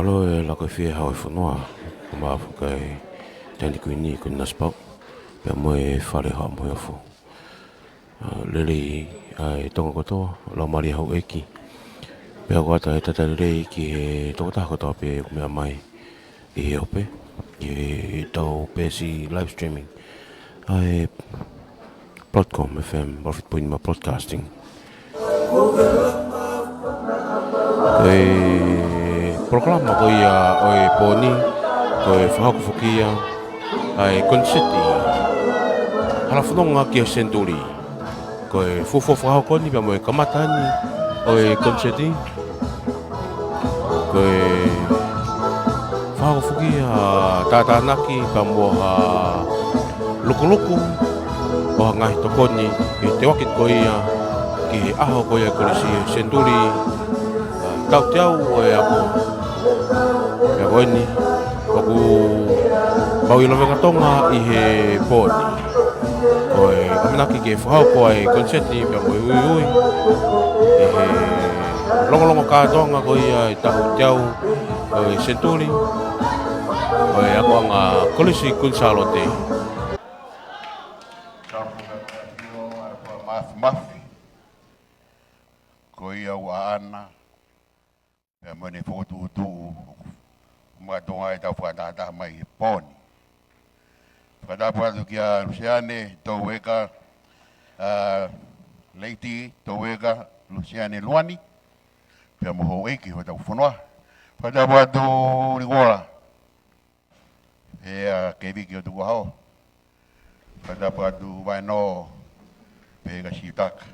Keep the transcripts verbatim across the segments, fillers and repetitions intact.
Mālō e laka fiefia ʻa e fonua, ko maʻafu kae Taʻahine Kuini, ko Nanasipauʻu, pea mo e Fale ʻo Haʻa Moheofo. ʻA, lelei ʻa e Tonga kotoa, laumālie houʻeiki. Pea ʻoku ʻoatu e talitali lelei ki he tokotaha kotoa pē ʻoku meʻa mai ʻi he ope, ʻi heʻetau peesi live streaming ʻa e Broadcom F M, Profit Point ma Broadcasting. Ko e polokalama ko ia ʻo e pō ni, ko e fakahoko foki ia ʻa e koniseti Hala Fononga ki he Senituli. Ko e fuofua fakahoko ni pea mo e kamata ni ʻo e koniseti. Ko e fakahoko foki ha tātānaki pea mo ha lukuluku ʻo ha ngaahi tokoni ke teuaki ko ia ki he ʻaho ko ia ʻo e Kolisi Senituli, ʻa, taʻu teau ʻo e ako. Pea ko eni, ʻoku mau ʻi Lovengatonga ʻi he pō ni. Ko e ʻamanaki ke fakahoko ʻa e koniseti pea mo e uiui ʻi he longolongo kātoanga ko ia ʻo e taʻu teau ʻo e senituli ʻo e akoʻanga Kolisi Kuini Sālote. Mafimafi. Ko ia ʻoku ʻaʻana pea mo ʻene fokotuʻutuʻu, ʻoku makatuʻunga ʻetau fakatahataha mai he pō ni. Fakatapu atu kia Luseane Toueka, ʻa, Lady Toueka Luseane Luani, pea mo houʻeiki hotau fonua. Fakatapu atu Likola, ʻa Keviki ʻo Tukuʻaho. Fakatapu atu Vaenō, pea kia Siutaka.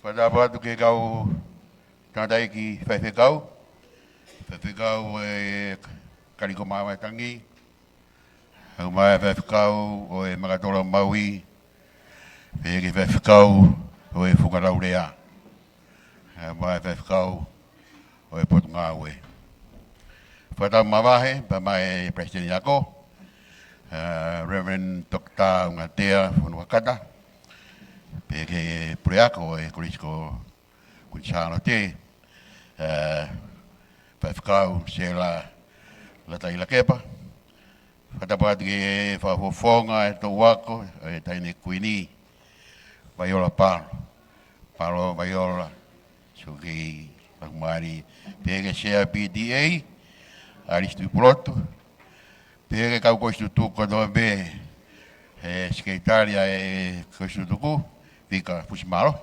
Fakatapu atu ki he kau tangataʻeiki faifekau, faifekau ʻo e Kaliko Mamatangi, ʻa e faifekau ʻo e Makatola Maui, pea ki he faifekau ʻo e Funga Laulea, ʻa e faifekau ʻo e Potungāue. Fakatapu mavahe pea mo e Palesiteni Ako, ʻa, Reverend Doctor Ungatea Fonuakata, pea ki he puleako ʻo e Kolisi ko Kuini Sālote, ʻa, faifekau Sela Lataʻi Lakepa. Fakatapu atu ki he fakafofonga ʻo e toʻu ako, ʻa e Taʻahine Kuini, Vaiola Palo. Palo Vaiola, Suki Lakumari, pea ki he Sea P T A, ʻa Lisi Tuʻipulotu, pea ki he kau kolisi tutuku kotoa pē, ʻa e Sekelitali ʻa e kolisi tutuku, Vika Fusimalo.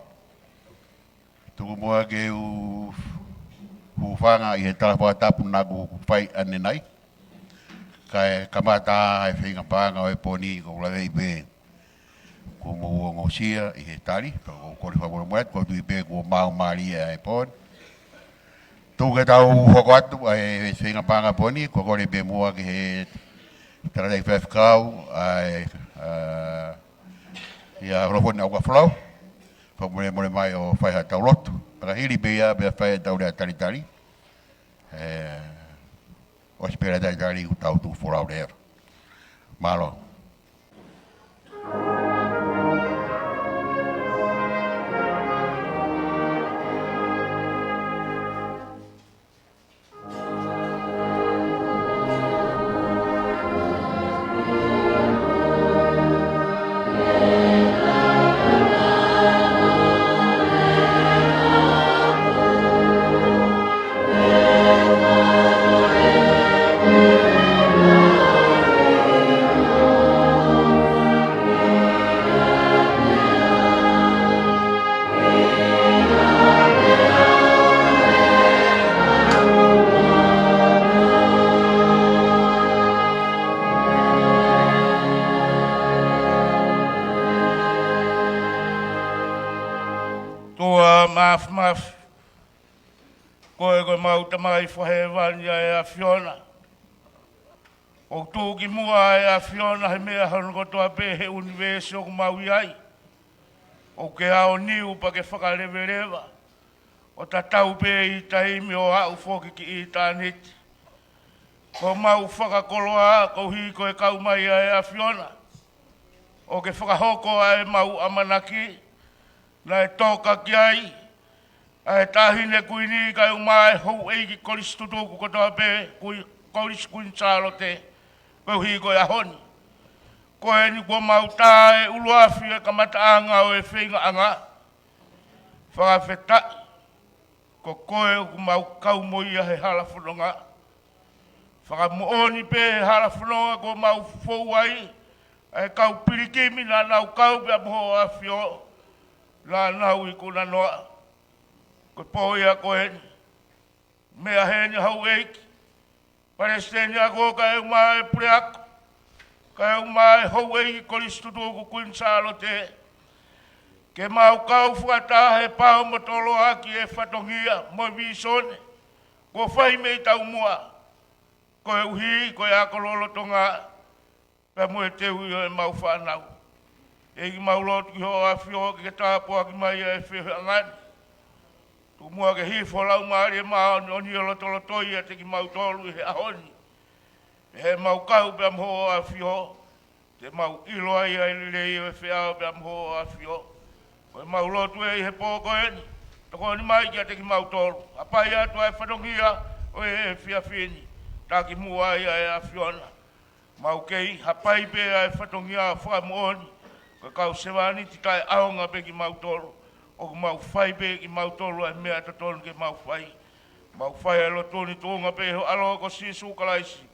Tuku muʻa ke u hūfanga ʻi he tala fakatapu naʻa ku fai ʻanenai. Kae kamata e feinga paʻanga ʻo e pō ni, ʻoku ou laveʻi pē kuo mou ongosia ʻi he tali, pea ʻoku ou kole fakamolemole atu, ʻoku ou tui pē kuo maau mālie ʻa e pō ni. Tuku ke tau hoko atu ʻa e feinga paʻanga pō ni, ʻoku ou kole pē muʻa ki he tangataʻeiki faifekau, ʻa e, ʻa, ʻia Holofono ʻAukafolau, fakamolemole mai ʻo fai haʻatau lotu. Pea ka hili pē ia, pea fai haʻatau lea talitali. ʻE, ʻosi pē lea talitali ʻoku tau tuku folau leva. Mālō. ʻOtua Mafimafi, ko e, ko ʻemau Tamai Fakahēvani ʻa e ʻAfiona. ʻOku tuʻukimuʻa ʻa e ʻAfiona he meʻa hono kotoa pē he ʻunivēsi ʻoku mau ʻi ai. ʻOku ke aoniu pea ke fakaleveleva, ʻo tatau pē ʻi taimi ʻo aʻu foki ki ʻitāniti. Ko homau fakakoloa koeʻuhi ko e kau mai ʻa e ʻAfiona ʻo ke fakahoko ʻa ʻemau ʻamanaki naʻe toka ki ai, ʻa e Taʻahine Kuini kae ʻumaʻā e houʻeiki kolisi tutuku kotoa pē, Kui-, Kolisi Kuini Sālote, koeʻuhi ko e ʻaho ni. Ko eni kuo mau tā e ʻuluafi e kamataʻanga ʻo e feingaʻanga. Fakafetaʻi, ko koe ʻoku mau kau mo ia he hala fononga. Fakamoʻoni pē he hala fononga kuo mau fou ai, ʻa e kau pilikimi naʻa nau kau pea mo hoʻo ʻAfio, naʻa nau ikuna noa. Ko e pō ia ko eni, meʻa heni houʻeiki, palesiteni ako kae ʻumaʻā e puleako, kae ʻumaʻā e houʻeiki kolisi tutuku Kuini Sālote, ke mau kau fakataha he pao mo toloa ki he fatongia mo e vīsone kuo fai mei taumuʻa, koeʻuhi ko e ako lolotonga pea mo e teuʻi ʻo ʻemau fānau. ʻEiki, mau lotu ki hoʻo ʻAfio ke ke tāpuaki mai ʻa e feohiʻanga ni. Tuku muʻa ke hifo ho Laumālie Māʻoniʻoni ʻo lotolotoi ʻiate kimautolu ʻi he ʻaho ni. He ʻemau kau pea mo hoʻo ʻAfio, te mau ʻilo ai ʻa e lelei ʻo e feʻao pea mo hoʻo ʻAfio. Ko ʻemau lotu ē ʻi he pō ko eni, tokoni mai kiate kimautolu. Hapai atu ʻa e fatongia ʻo e efiafi ni, takimuʻa ai ʻa e ʻAfiona. Mau kei hapai pē ʻa e fatongia ʻo fakamoʻoni, ko e kau sevāniti taʻeʻaonga pē kimautolu, ʻoku mau fai pē kimautolu ʻa e meʻa totonu ke mau fai. Mau fai ʻa e lotu ni tuʻunga pē ho ʻAlo ko Sīsū Kalaisi,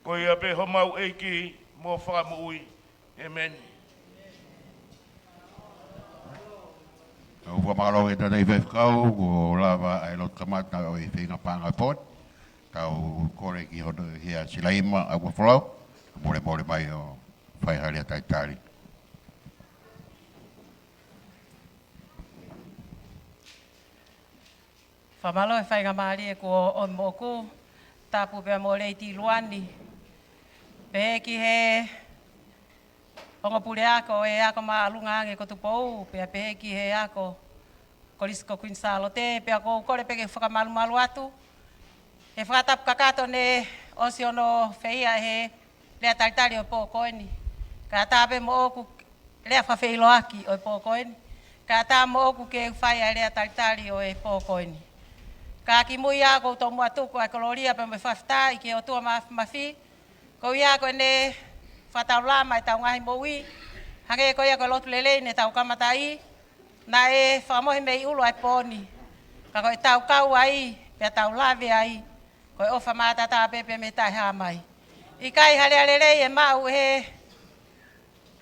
ko ia pē homau ʻEiki mo Fakamoʻui. ʻĒmeni. Tau fakamālō ki he tangataʻi faifekau, kuo lava ʻa e lotu kamata ʻo e feinga paʻanga pō ni. Tau kole ki hono hia Silaima ʻAuafolau, molemole mai ʻo fai ha lea talitali. Fakamālō he faingamālie kuo ʻomi moʻoku, tapu pea mo Lady Luani. Pehē ki he ongo puleako ʻo e ako māʻolunga ange ko Tupou, pea pehē ki he ako Kolisi ko Kuini Sālote, pea ʻoku ou kole pē ke fakamalumalu atu he fakatapu kakato ne ʻosi hono feia he lea talitali ʻo e pō ko eni. Kae ʻatā pē moʻoku lea fakafeʻiloaki ʻo e pō ko eni. Kae ʻatā moʻoku ke fai ʻa e lea talitali ʻo e pō ko eni. Ka kimui ā ʻoku ou tomuʻa tuku ʻa e kolōlia pea mo e fakafetaʻi ki he ʻOtua Māfimafi, koeʻuhi ko ʻene fakataulama ʻetau ngaahi moʻui, hangē ko ia ko e lotu lelei ne tau kamataʻi, naʻe fakamohe mei ʻulu ʻa e pō ni. Ka ko ʻetau kau ai, pea tau lave ai, ko e ʻofa mātata pē pea mei taʻehāmai. ʻIkai ha lea lelei ʻe maʻu he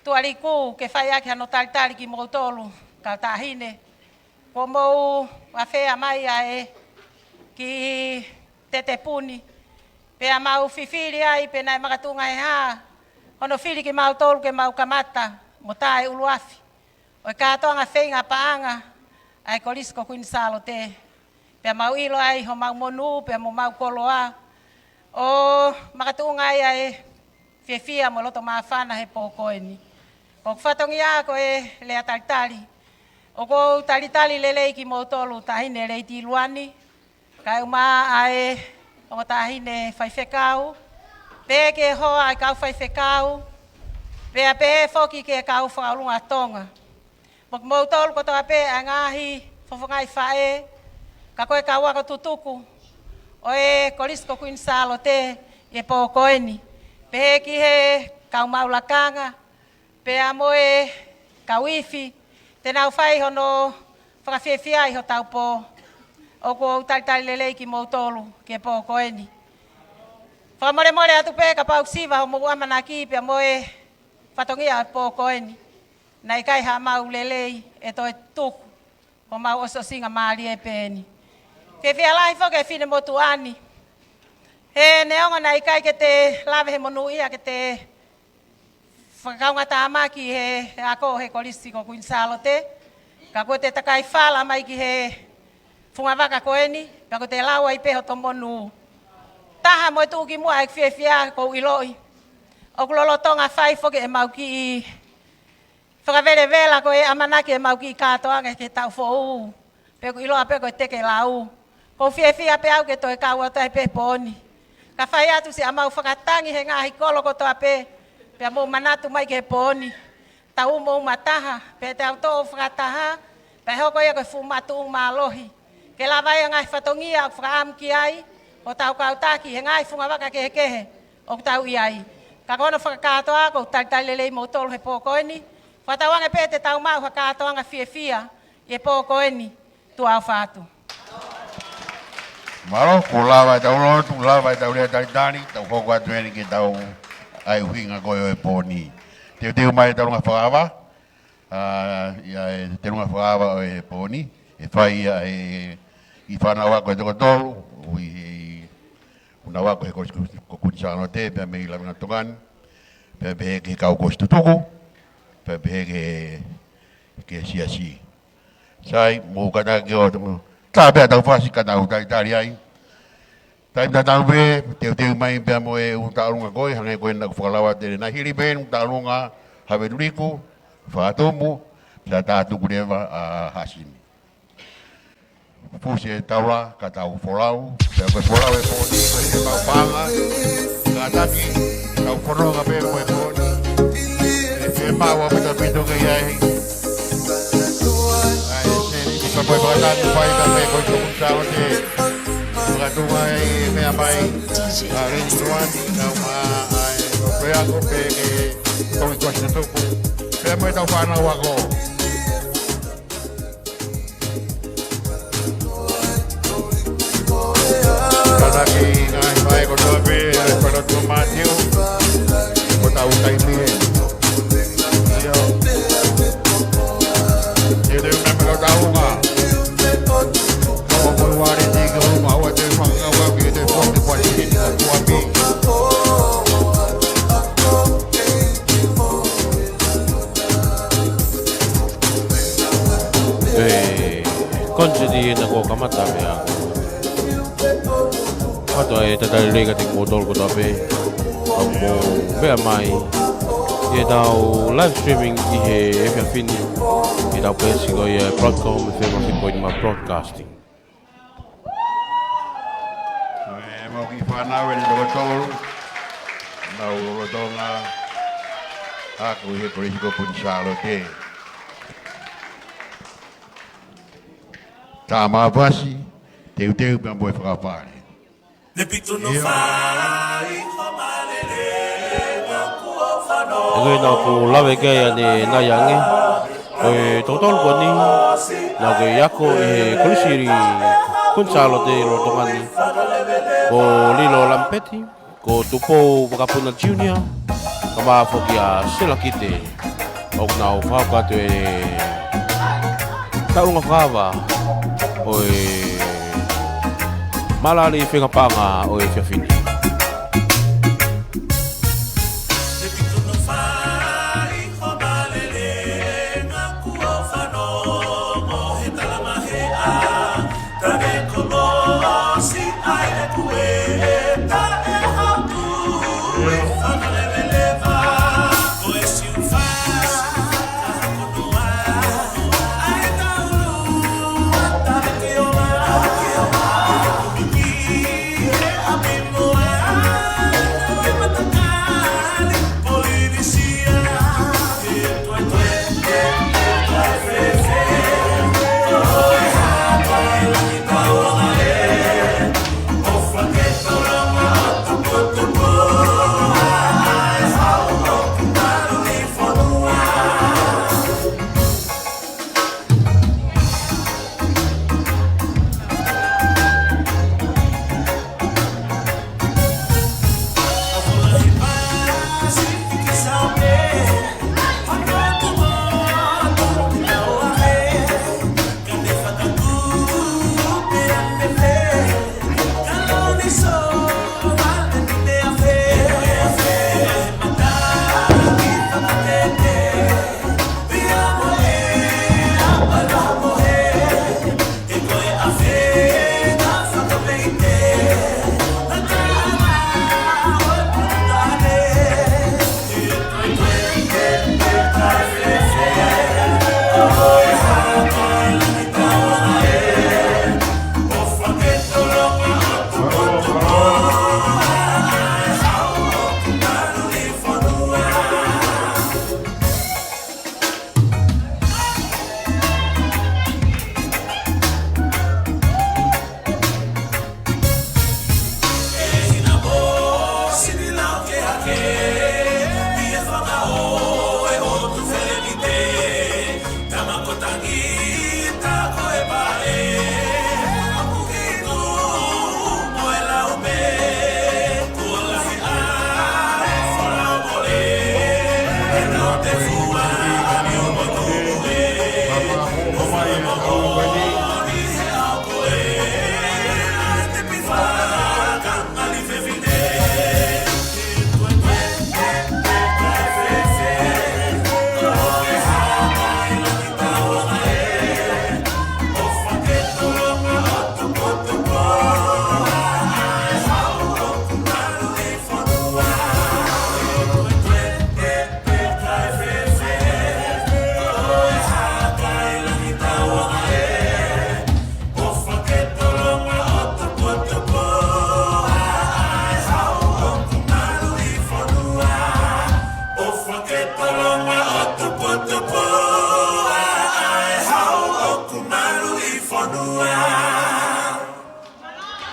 tuʻa liku ke fai ʻaki hano talitali kimoutolu, kau taʻahine. Kuo mou afea mai ʻa e kiʻi tetepuni, pea mau fifili ai pe naʻe makatuʻunga he hā hono fili kimautolu ke mau kamata mo tā e ʻuluafi ʻo e kātoanga feinga paʻanga ʻa e Kolisi ko Kuini Sālote. Pea mau ʻilo ai homau monū, pea mo homau koloa, ʻo makatuʻunga ai ʻa e fiefia mo e loto māfana he pō ko eni. Ko hoku fatongia ko e lea talitali. ʻOku ou talitali lelei kimoutolu taʻahine Lady Luani, kae ʻumaʻā ʻa e ongo taʻahine faifekau, pehē ki he hoa ʻa e kau faifekau, pea pehē foki ki he kau fakaʻulungaanga Tonga. Mo kimoutolu kotoa pē ʻa e ngaahi fofongaʻi faʻē, ka ko e kau ako tutuku ʻo e Kolisi ko Kuini Sālote ʻi he pō ko eni. Pehē ki he kau maʻu lakanga, pea mo e kau ifi, te nau fai hono fakafiefia ʻi hotau pō. ʻOku ou talitali lelei kimoutolu ki he pō ko eni. Fakamolemole atu pē kapau ʻoku siva hoʻomou ʻamanaki pea mo e fatongia ʻo e pō ko eni. Naʻe ʻikai haʻamau lelei ʻe toe tuku homau ʻosiʻosinga mālie pē eni. Fiefia lahi foki e finemotuʻa ni. He neongo naʻe ʻikai ke te lave he monūʻia ke te fakakaungātāmaki he ako he Kolisi ko Kuini Sālote, ka kuo te takai fala mai ki he fungavaka ko eni, pea kuo te lau ai pē hoto monū. Taha mo e tuʻukimuʻa ʻeku fiefia ʻoku ou ʻiloʻi ʻoku lolotonga fai foki ʻemau kiʻi fakavelevela ko e ʻamanaki ʻemau kiʻi kātoanga ki he taʻu foʻou. Pea ʻoku ʻiloa pē ko e teke lau. ʻOku ou fiefia pē au ke toe kau atu ai pē he pō ni. Ka fai atu siʻamau fakatangi he ngaahi kolo kotoa pē, pea mou manatu mai ki he pō ni. Tau uma uma taha, pea tau toʻo fakataha, pea hoko ia ko e fuʻu matuʻu mālohi Ke lava ai e ngaahi fatongia ʻoku fakaʻamu ki ai hotau kau taki he ngaahi fungavaka kehekehe ʻoku tau ʻi ai. Ka ko hono fakakātoa, ʻoku ou talitali lelei kimoutolu he pō ko eni. Fakatauange pē te tau maʻu ha kātoanga fiefia ʻi he pō ko eni. Tuʻa ʻofa atu. Mālō, kuo lava ʻetau lotu, lava ʻetau lea talitali, tau hoko atu eni ki heʻetau ʻai ʻuhinga ko ē ʻo e pō ni. Teuteu mai ʻetau ngaahi fakaava, ʻa, ʻi he teunga fakaava ʻo e pō ni, ʻe fai ia ʻe he kiʻi fānau ako ʻe toko tolu, ʻoku ʻi he, ʻoku nau ako he Kolisi ko Kuini Sālote, pea mei Lavengatonga ni, pea pehē ki he kau kolisi tutuku, pea pehē ki he, ki he siasi. Sai, mou kātaki ʻo tau, tā pē ʻetau fasi ka tau talitali ai. Taimi tatau pē, teuteu mai pea mo e ʻū tāʻolunga ko ē, hangē ko ē naʻa ku fakalava atu ʻanenai, hili pē ʻū tāʻolunga, Haveluliku, Fakatumu, pea tā tuku leva ʻa Hasini. Fusi e taula, ka tau folau, pea ko e folau e pō ni, ko e mau paʻanga, kātaki, tau fononga pē mo e pō ni. ʻE, ʻe maʻu ʻaupito ʻaupito ke ʻi ai. ʻAi, ʻe, ʻe, ka ko e fakataki fai ka me ko e tuku tau te. Fakatuʻu mai, meʻa mai. ʻA, Lady Joan, kau ma, ʻai, ʻo pea ko pē ke, ko i kuasi tuku. Pea mo ʻetau fānau ako. Kātaki ngaahi faʻē kotoa pē, ʻa e fānau tuʻa Mātiu, ko ʻetau taimi ē. ʻIo. ʻIo, te u mea mea kau tāunga. Kau a koi wāre tiki o ma, ua te u fakangau au ki te fo, te fo, te fo, te fo, E, konseti ena kuo kamata meʻa. Kātaki e talitali lelei kiate kimoutolu kotoa pē. ʻOku mou meʻa mai ʻi heʻetau live streaming ʻi he efiafi ni. ʻI heʻetau peesi ko ia ʻa e Broadcom F M Broadcasting. ʻE, mau kiʻi fānau eni toko tolu. Nau lolotonga ako ʻi he Kolisi ko Kuini Sālote. Tā mafasi, teuteu pea mo e fakafale. ʻIo. Ko ena ʻoku lave ki ai ʻanenai ange. Ko e toko tolu ko eni, naʻa ku ako ʻi he Kolisi Kuini Sālote lolotonga ni. Ko Lilo Lamipeti, ko Tupou Vakapuna Junior, kae ʻumaʻā foki ʻa Sela Kite, ʻoku nau fakahoko atu e tāʻolunga fakaava ʻo e Mālali Fengapaʻanga ʻo e efiafi ni.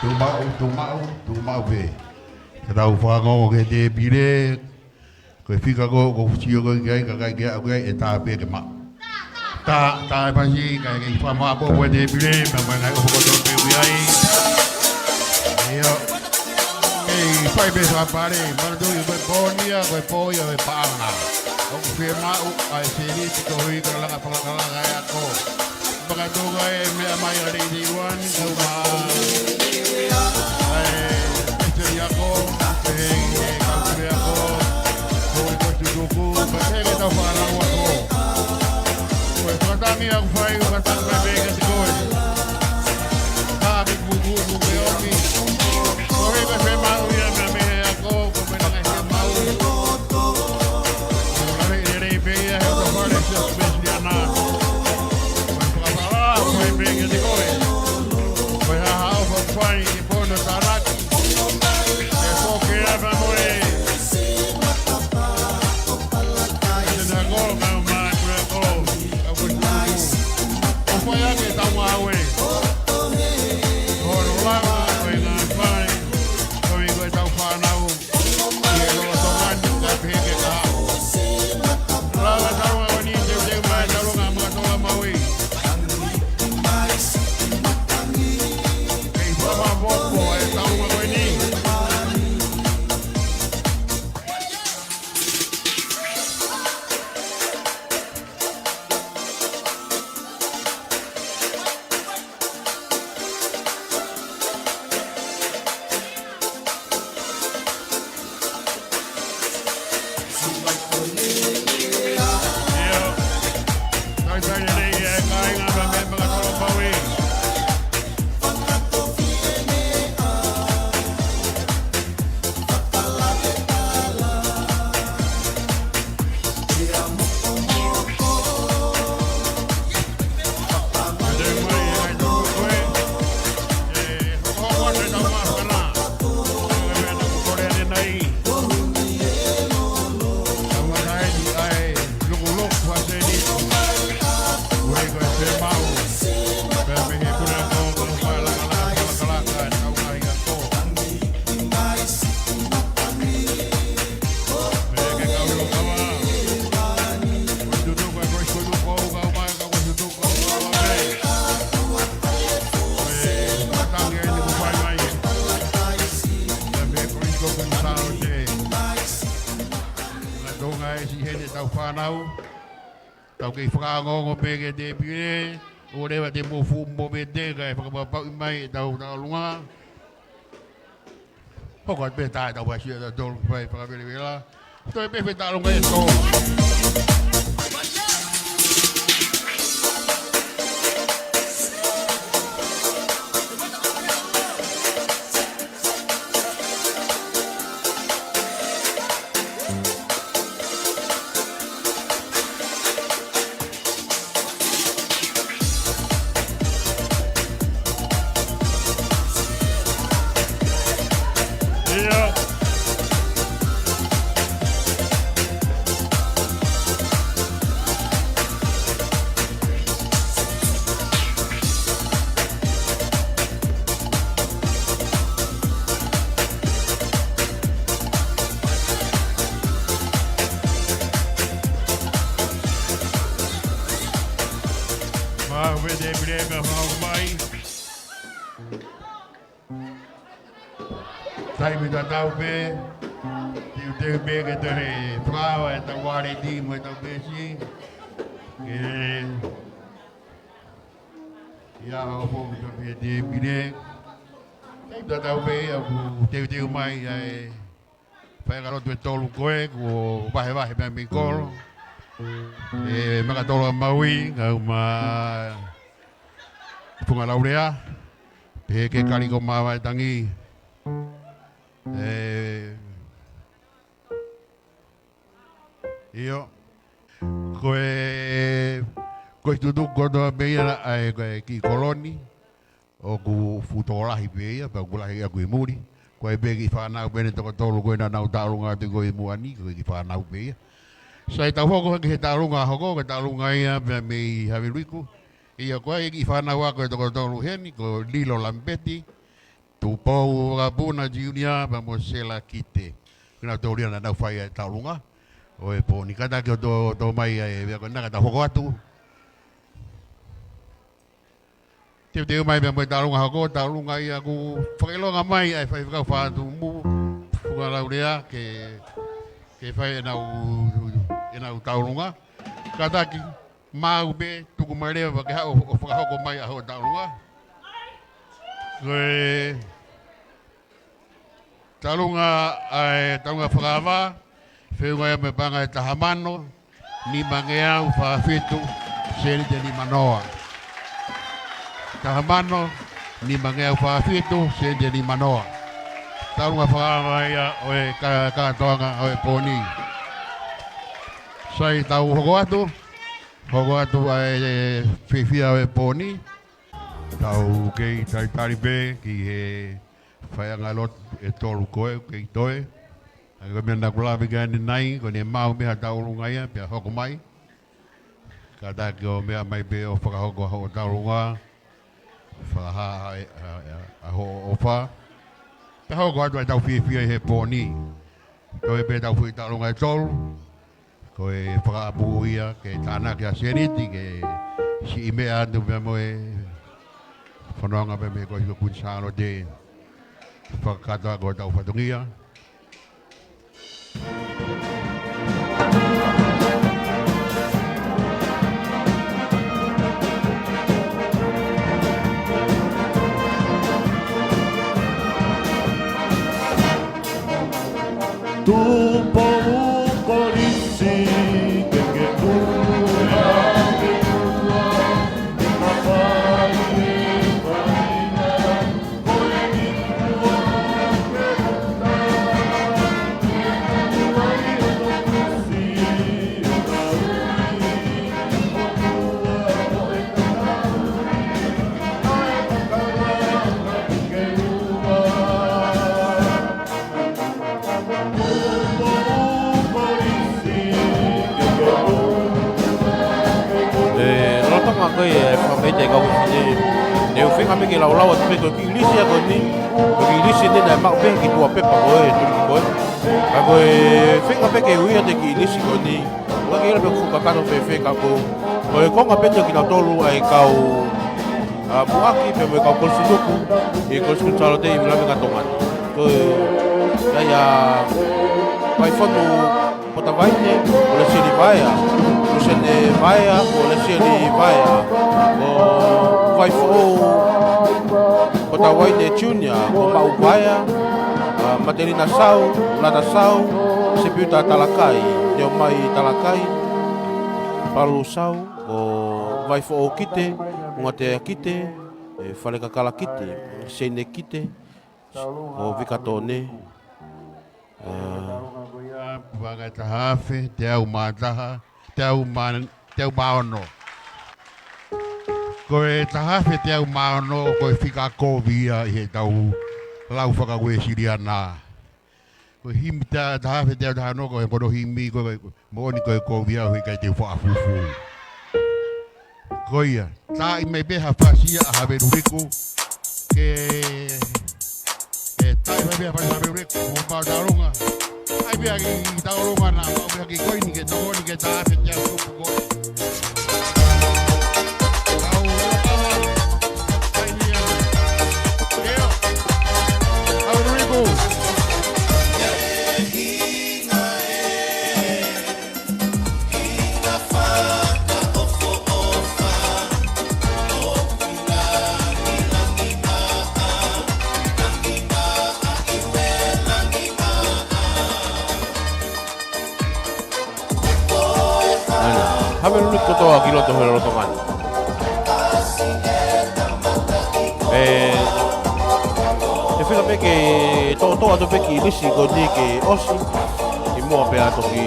Tuʻu maʻu, tuʻu maʻu, tuʻu maʻu pē. Ke tau fakaongo ki he tēpile. Ko e fika ko, ko e sio ko ē ki ai, ka ʻikai ke aʻu ki ai, ʻe tā pē ke maʻu. Tā, tā e pasi, kae kei fakamaʻopoʻopo e tēpile, pea mai ngaahi ʻofa kotoa pē ʻoku ʻi ai. ʻIo. Kei fai pē fakapale, manatuʻi ko e pō ni ia, ko e pō ia ʻo e paʻanga. ʻOku fiemaʻu ʻa e sēniti koeʻuhi ko e langa fakalakalaka e ako. Fakatonga e meʻa mai ʻa Lady One, kau mā. ʻAi, ʻe te ako, ʻe he kau kule ako, ko e ko tutuku, ka te ke tau fānau ako. Ko e fakatangi ʻoku fai, ʻoku fakatangi mai pē kiate koe. Ka ke kuku, kuku ke omi. Ko e ka fiemaʻu ia meʻa mei he ako, ko e meʻa ngaahi fiemaʻu. Ko e lave lelei pē ia he ʻoku fale Siasi Uēsiliana. Ko e fakapala, ko e pē kiate koe. Ko e hā haʻo fai ʻi he pono tānaki. Ke foke ʻa e moe. Ke na ko, kau mā, kule ko. Kau ko tuku. ʻO fai ake tau ngāue. Ko hono langa, ko e ngaahi fai. Ko e ko e tau fānau. Tau kei fakaongoongo pē ki he tēpile, ʻo leva te mou fuʻu mo pē te kae fakapapauʻi mai ʻetau taʻalunga. Hoko atu pē tā ʻetau fasi ʻa tautolu fai fakavelevela. Toe pē fai taʻalunga ʻe tō. Mau pē tēpile ka mau mai. Taimi tatau pē, tiu Te u pehē ke toe fakaava ʻetau ʻaleti mo ʻetau pesi. Ke ia o foki ka pehē te pile. Te u tatau pē ia ʻoku teuteu mai ʻa e faiʻanga lotu ʻe tolu ko ē, kuo vahevahe pē mei kolo. ʻE Makatolo ʻa Maui, kau ma Funga Laulea, pehē ke Kaliko Mavaetangi. ʻE, ʻio. Ko e, ko e tutuku kotoa pē ia ʻa e, ko e kiʻi kolo ni, ʻoku fuʻu tokolahi pē ia, pea ʻoku lahi ʻaku ʻi muli. Ko e pē kiʻi fānau pē ʻeni ʻe toko tolu ko ē naʻa nau taʻalunga atu ko ē ʻi muʻa ni, ko e kiʻi fānau pē ia. Sai tau hoko ki he taʻalunga hoko, ko e taʻalunga ia pea mei Havelu Iku. ʻIo ko e kiʻi fānau ako ʻe toko tolu heni, ko Lilo Lamipeti, Tupou Vakapuna Junior, pea mo Sela Kite. Ko kinautolu ia naʻa nau fai ʻa e taʻalunga ʻo e pō ni. Kātaki ʻo tō, tō mai ʻa e, pea ko ena ka tau hoko atu. Teuteu mai pea mo e taʻalunga hoko, taʻalunga ia ʻoku fakaʻilonga mai ʻa e faifekau Fatumu, Funga Laulea, ke, ke fai ʻenau, ʻenau taʻalunga. Kātaki, maʻu pē, tuku mai leva ke haʻu ʻo, ʻo fakahoko mai ʻa hoʻo taʻalunga. Ko e taʻalunga, ʻa e taʻalunga fakaava, feʻunga ia mo e paʻanga ʻe taha mano, nimangeau fā fitu, sēniti ʻe nima noa. Taha mano, nimangeau fā fitu, sēniti ʻe nima noa. Taʻalunga fakaava ia ʻo e ka-, kātoanga ʻo e pō ni. Sai tau hoko atu, hoko atu ʻa e fiefia ʻo e pō ni. Tau kei talitali pē ki he faiʻanga lotu ʻe tolu ko ē, kei toe. ʻA ia ko e meʻa naʻa ku lave ki ai ʻanenai, ko ʻene maʻu mei ha taʻalunga ia, pea hoko mai. Kātaki ʻo meʻa mai pē ʻo fakahoko hoʻo taʻalunga. Fakahā ʻa, ʻa, ʻa, ʻa hoʻo ʻofa. Pea hoko atu ʻa e tau fiefia ʻi he pō ni. Toe pē tau foʻi taʻalunga ʻe tolu. Ko e fakaʻapu ia ke tānaki ʻa sēniti, ke siʻi meʻa atu pea mo e fononga pea mei he Kolisi ko Kuini Sālote. Fakakātoa ko e tau fatongia. Tupou Kolisi, ke ke tuʻu hake ua, ke mafai e faina, ko e ki ua, ke uta, ke tuʻu ai o Kolisi, o Kolisi, o tua, o e katauri, ʻa e makalanga ke ua. ʻE, lolotonga ko ē ʻa e fakameʻite ʻa e kau fefine, ne u feinga pē ke laulau atu pē ko e kiʻi lisi ia ko eni, ko e kiʻi lisi eni naʻe maʻu pē he kiʻi tuʻa pepa ko ē, tuli ko ē. Ka ko e feinga pē ke ui atu e kiʻi lisi ko eni, ʻoku ʻikai ke ʻilo pe ʻoku fuʻu kakano fēfē ka ko, ko e konga pē eni ʻo kinautolu ʻa e kau ʻa Muʻaki pea mo e kau Kolisi Tuku ʻi he Kolisi Kuini Sālote ʻi Vila Meka Tonga ni. Ko ia ʻa Vaifonu Potavaine, ko Lesieli Vaea, Lusiane Vaea, ko Lesieli Vaea, ko Vaifoʻou Potavaine Junior, ko Maʻu Vaea, ʻa Matelina Sau, Lana Sau, Sepiuta Talakai, Teomai Talakai, Palu Sau, ko Vaifoʻou Kite, Ungatea Kite, ʻe Falekakala Kite, Seine Kite, ko Vika Tone, ʻa, paʻanga ʻe taha afe, teau mā taha, teau mā, teau mā ono. Ko e taha afe teau mā ono, ko e fika kovi ia ʻi he tau lau faka-Uēsiliana. Ko e himi ta-, taha afe teau taha ono, ko e kono himi, ko e, ko e, moʻoni ko e kovi au he ʻikai te u faʻa fufū. Ko ia, taaʻi mai pē ha fasi ia ʻa Havelu Iku, ke, ke taaʻi mai pē ha fasi ʻa Havelu Iku, mo pau taʻalunga. ʻAi pē ha kiʻi taʻalunga naʻa mau pē ha kiʻi koini ke tokoni ke taʻafe teau tupu ko ē. Tau, tau, tau, tau, tau, tau, tau, tau, Haʻu e luliki kotoa ki loto he lolotonga ni. ʻE, ʻe fika pē ke toʻotoʻo atu pē kiʻi lisi ko eni ke ʻosi, ʻi muʻa pea toki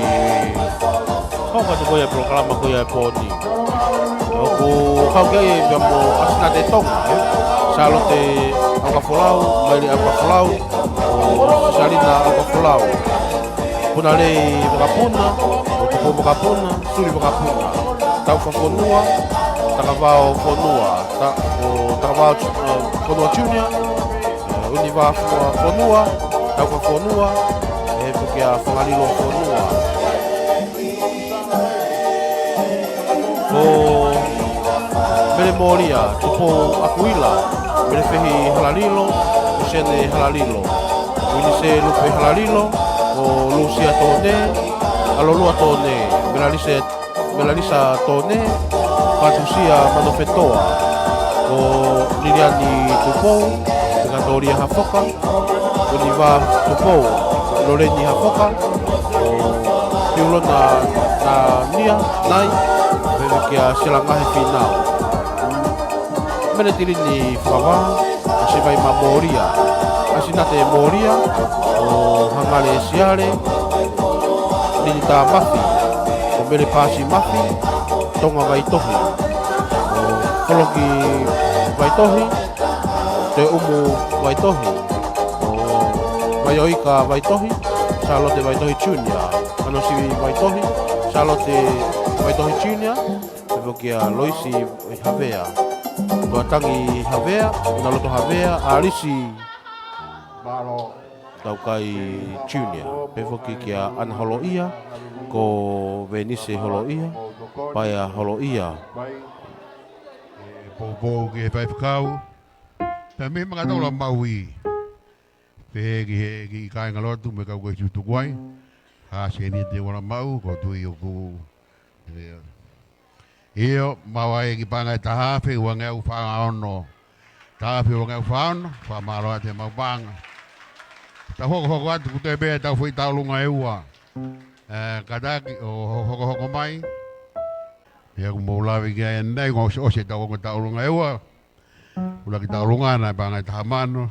hoko atu ko ia e polokalama ko ia e pō ni. ʻOku kau ki ai pea mo ʻAsinate Tonga, ē? Sālote ʻAukafolau, Maile ʻAukafolau, ʻo Salina ʻAukafolau. Punalei Vakapuna, ʻo Tupou Vakapuna, Suli Vakapuna. Taufa Fonua, Takavao Fonua, Ta-, ʻo Takavao Ju-, ʻo Fonua Junior, ʻe, ʻUniva Fo-, Fonua, Taufa Fonua, ʻe, pea kia Fangalilo Fonua. Ko Mele Molia, Tupou ʻAkuila, Mele Fehi Halalilo, Lusiane Halalilo, Uinise Lupe Halalilo, ko Lusia Tone, ʻAlolua Tone, Melalise, Melalisa Tone, Patusia Manofetoa, ko Liliani Tupou, Pekatolia Hafoka, ʻUniva Tupou, Loleni Hafoka, ʻo Piulona Nania, Nai, pea kia Selangahe Finau. Mele Tilini Fakavā, ʻAsivaima Molia, ʻAsinate Molia, ʻo Hangale Siale, Linita Mafi, ʻo Mele Pasi Mafi, Tonga Vaitohi, ʻo Foloki Vaitohi, Te Umu Vaitohi, ʻo Vaioika Vaitohi, Sālote Vaitohi Junior, Manosivi Vaitohi, Sālote Vaitohi Junior, pea kia Loisi Havea, Tuatangi Havea, Naloto Havea, ʻAlisi Mālō. Taukai Junior, pea foki kia Ana Holoʻia, ko Venise Holoʻia, Paea Holoʻia. Poupou ki he faifekau. Pea mei he makatau la Maui. Pehē ki he kiʻi kāingalotu mo e kau ko e tutuku ai. Ha sēniti ʻoku lava maʻu, ko e tui ʻoku. ʻIo, maʻu ai e kiʻi paʻanga ʻe taha afe, ua ngeau fā ono. Taha afe, ua ngeau fā ono, fakamālō atu e maʻu paʻanga. Tau hokohoko atu, kuo toe pē ʻetau foʻi tauʻolunga ʻe ua. ʻE, kātaki, ʻo ho-, hokohoko mai. Pea ʻoku mou lave ki ai ʻanenai, kuo ʻosi, ʻosi ʻetau ongo tauʻolunga ʻe ua. ʻUluaki tauʻolunga naʻe paʻanga ʻe taha mano,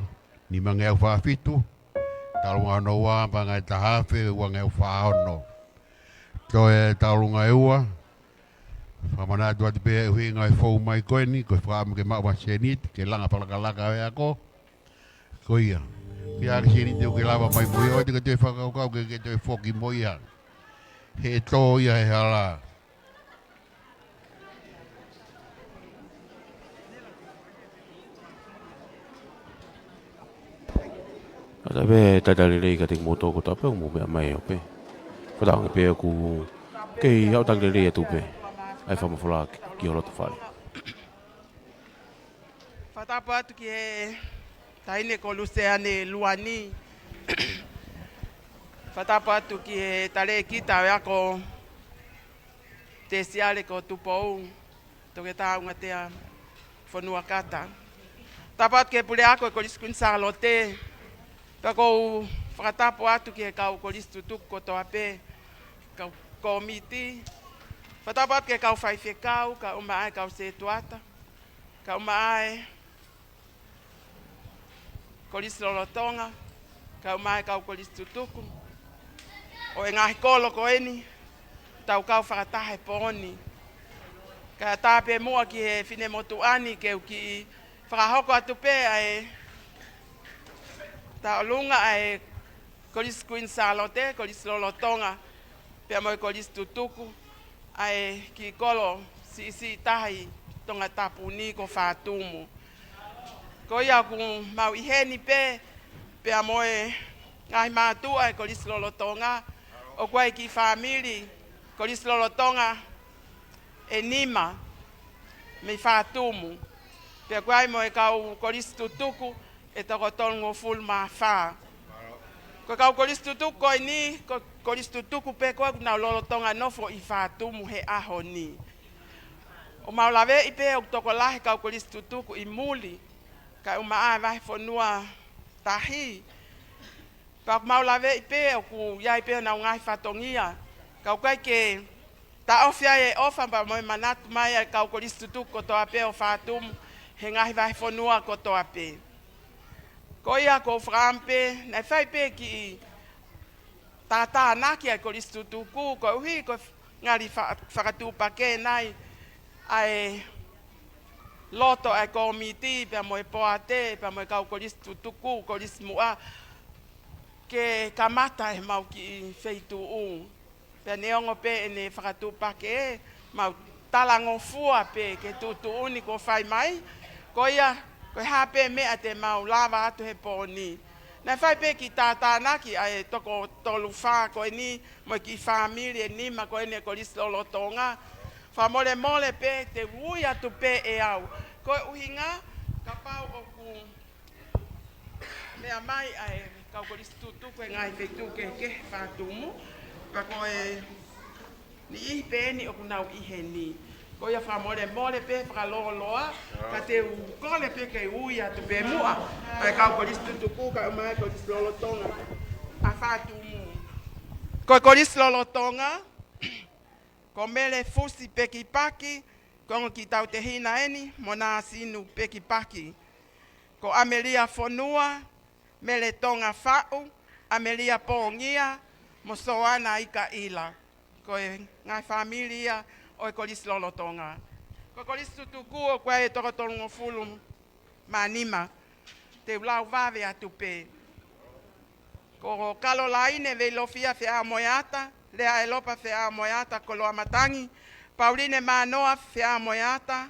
nima ngeau fā fitu. Tauʻolunga hono ua, paʻanga ʻe taha afe, ua ngeau fā ono. Toe tauʻolunga ʻe ua. Fakamanatu atu pē ʻuhinga e fou mai ko eni, ko e fakaʻamu ke maʻu ha sēniti, ke langa fakalakalaka ʻo e ako. Ko ia. Pea ke sēniti ʻoku ke lava mai mo ia, ʻoua te ke toe fakakaukau ke, ke toe foki mo ia. He tō ia he hala. Kātaki pē talitali lelei kiate kimoutolu kotoa pē ʻoku mou meʻa mai ʻo pē. Fakatauange pē ʻoku kei haʻu talitali lelei atu pē. ʻAi fakamafola ki, ki ho loto fale. Fakatapu atu ki he taʻahine ko Luseane Luani. Fakatapu atu ki he talēkita ʻo e ako tēsiale ko Tupou, Toketā ʻUngatea Fonuakata. Tapu atu ki he puleako e Kolisi Kuini Sālote. Pea ʻoku ou fakatapu atu ki he kau kolisi tutuku kotoa pē, kau kōmiti. Fakatapu atu ki he kau faifekau, kae ʻumaʻā e kau sētuata, kae ʻumaʻā e kolisi lolotonga, kae ʻumaʻā e kau kolisi tutuku ʻo e ngaahi kolo ko eni, tau kau fakataha he pō ni. Kae ʻatā pē muʻa ki he finemotuʻa ni ke u kiʻi fakahoko atu pē ʻa e tauʻolunga ʻa e Kolisi Kuini Sālote, kolisi lolotonga, pea mo e kolisi tutuku, ʻa e kiʻi kolo siʻisiʻi taha ʻi Tongatapu ni ko Fatumu. Ko ia ʻoku mau ʻi heni pē, pea mo e ngaahi mātuʻa e kolisi lolotonga, ʻoku ʻi ai e kiʻi fāmili kolisi lolotonga ʻe nima mei Fatumu. Pea ʻoku ʻi ai mo e kau kolisi tutuku ʻe toko tolungofulu mā fā. Ko e kau kolisi tutuku ko eni, ko e kolisi tutuku pē ko ē ʻoku nau lolotonga nofo ʻi Fatumu he ʻaho ni. ʻOku mau laveʻi pē ʻoku tokolahi e kau kolisi tutuku ʻi muli, kae ʻumaʻā e vahefonua tahi. Pea ʻoku mau laveʻi pē ʻoku ʻi ai pē honau ngaahi fatongia. Ka ʻoku ʻikai ke taʻofi ai e ʻofa pea mo e manatu mai ʻa e kau kolisi tutuku kotoa pē ʻo Fatumu he ngaahi vahefonua kotoa pē. Ko ia ʻoku ou fakaʻamu pē, naʻe fai pē kiʻi tātānaki ʻa e kolisi tutuku, koeʻuhi ko e ngali fa-, fakatuʻupakē nai ʻa e loto ʻa e kōmiti, pea mo e poate, pea mo e kau kolisi tutuku, kolisi muʻa, ke kamata ʻemau kiʻi feituʻu. Pea neongo pē ʻene fakatuʻupakē, mau talangofua pē ki he tuʻutuʻuni kuo fai mai, ko ia, ko e hā pē meʻa te mau lava atu he pō ni. Naʻe fai pē kiʻi tātānaki ʻa e toko tolu fā ko eni, mo e kiʻi fāmili ʻe nima ko eni ʻa e kolisi lolotonga. Fakamolemole pē te u ui atu pē ʻe au. Ko e ʻuhinga, kapau ʻoku meʻa mai ʻa e kau kolisi tutuku he ngaahi feituʻu kehekehe Fatumu, pea ko e niʻihi pē eni ʻoku nau ʻi heni. Ko ia fakamolemole pē fakalōloa, ka te u kole pē ke ui atu pē muʻa ʻa e kau kolisi tutuku kae ʻumaʻā e kolisi lolotonga ʻa Fatumu. Ko e kolisi lolotonga, ko Mele Fusi Pekipaki, ko e ongo kiʻi tautehina eni, mo Nāsinu Pekipaki. Ko ʻAmelia Fonua, Mele Tonga Faʻu, ʻAmelia Pongia, mo Soana Ikaila. Ko e ngaahi fāmili ia ʻo e kolisi lolotonga. Ko e kolisi tutuku ʻoku ʻi ai e toko tolungofulu mā nima. Te u lau vave atu pē. Ko Kalolaine Veilofia Feamoeata, Lea ʻElopa Feamoeata Koloamatangi, Pauline Manoa Feamoeata,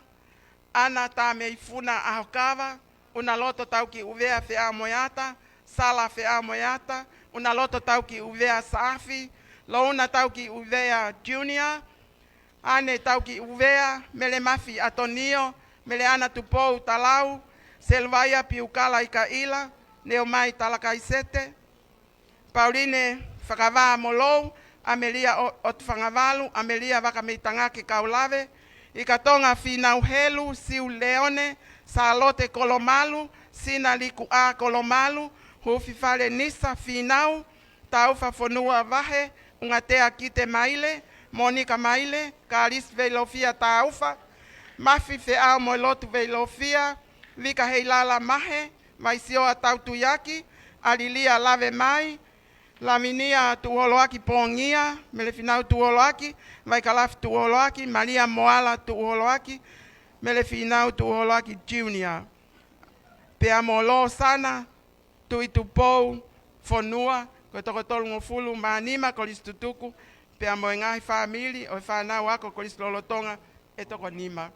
ʻAna Tameifuna ʻAhokava, ʻUnaloto Taukiʻuvea Feamoeata, Sala Feamoeata, ʻUnaloto Taukiʻuvea Saafi, Louna Taukiʻuvea Junior, ʻAne Taukiʻuvea, Mele Mafi ʻAtonio, Meleʻana Tupou Talau, Seluvaia Piukala Ikaila, Neomai Talakaisete, Pauline Fakavā Molou, ʻAmelia ʻO-, ʻOtufangavalu, ʻAmelia Vakameitangake Kaulave, Ikatonga Fīnau Helu, Siu Leone, Sālote Kolomalu, Sina Likuʻā Kolomalu, Hufifale Nisa Fīnau, Taufa Fonua Vahe, ʻUngatea Kite Maile, Monika Maile, Kalisi Veilofia Taufa, Mafi Feamoelotu Veilofia, Vika Heilala Mahe, Vaisioa Tautuiaki, ʻAlilia Lavemai, Lavinia Tuʻuholoaki Pongia, Mele Fīnau Tuʻuholoaki, Vaikalafi Tuʻuholoaki, Malia Moala Tuʻuholoaki, Mele Fīnau Tuʻuholoaki Junior. Pea mo Losana Tuʻitupou Fonua, ko e toko tolungofulu mā nima kolisi tutuku, pea mo e ngaahi fāmili ʻo e fānau ako kolisi lolotonga ʻe toko nima.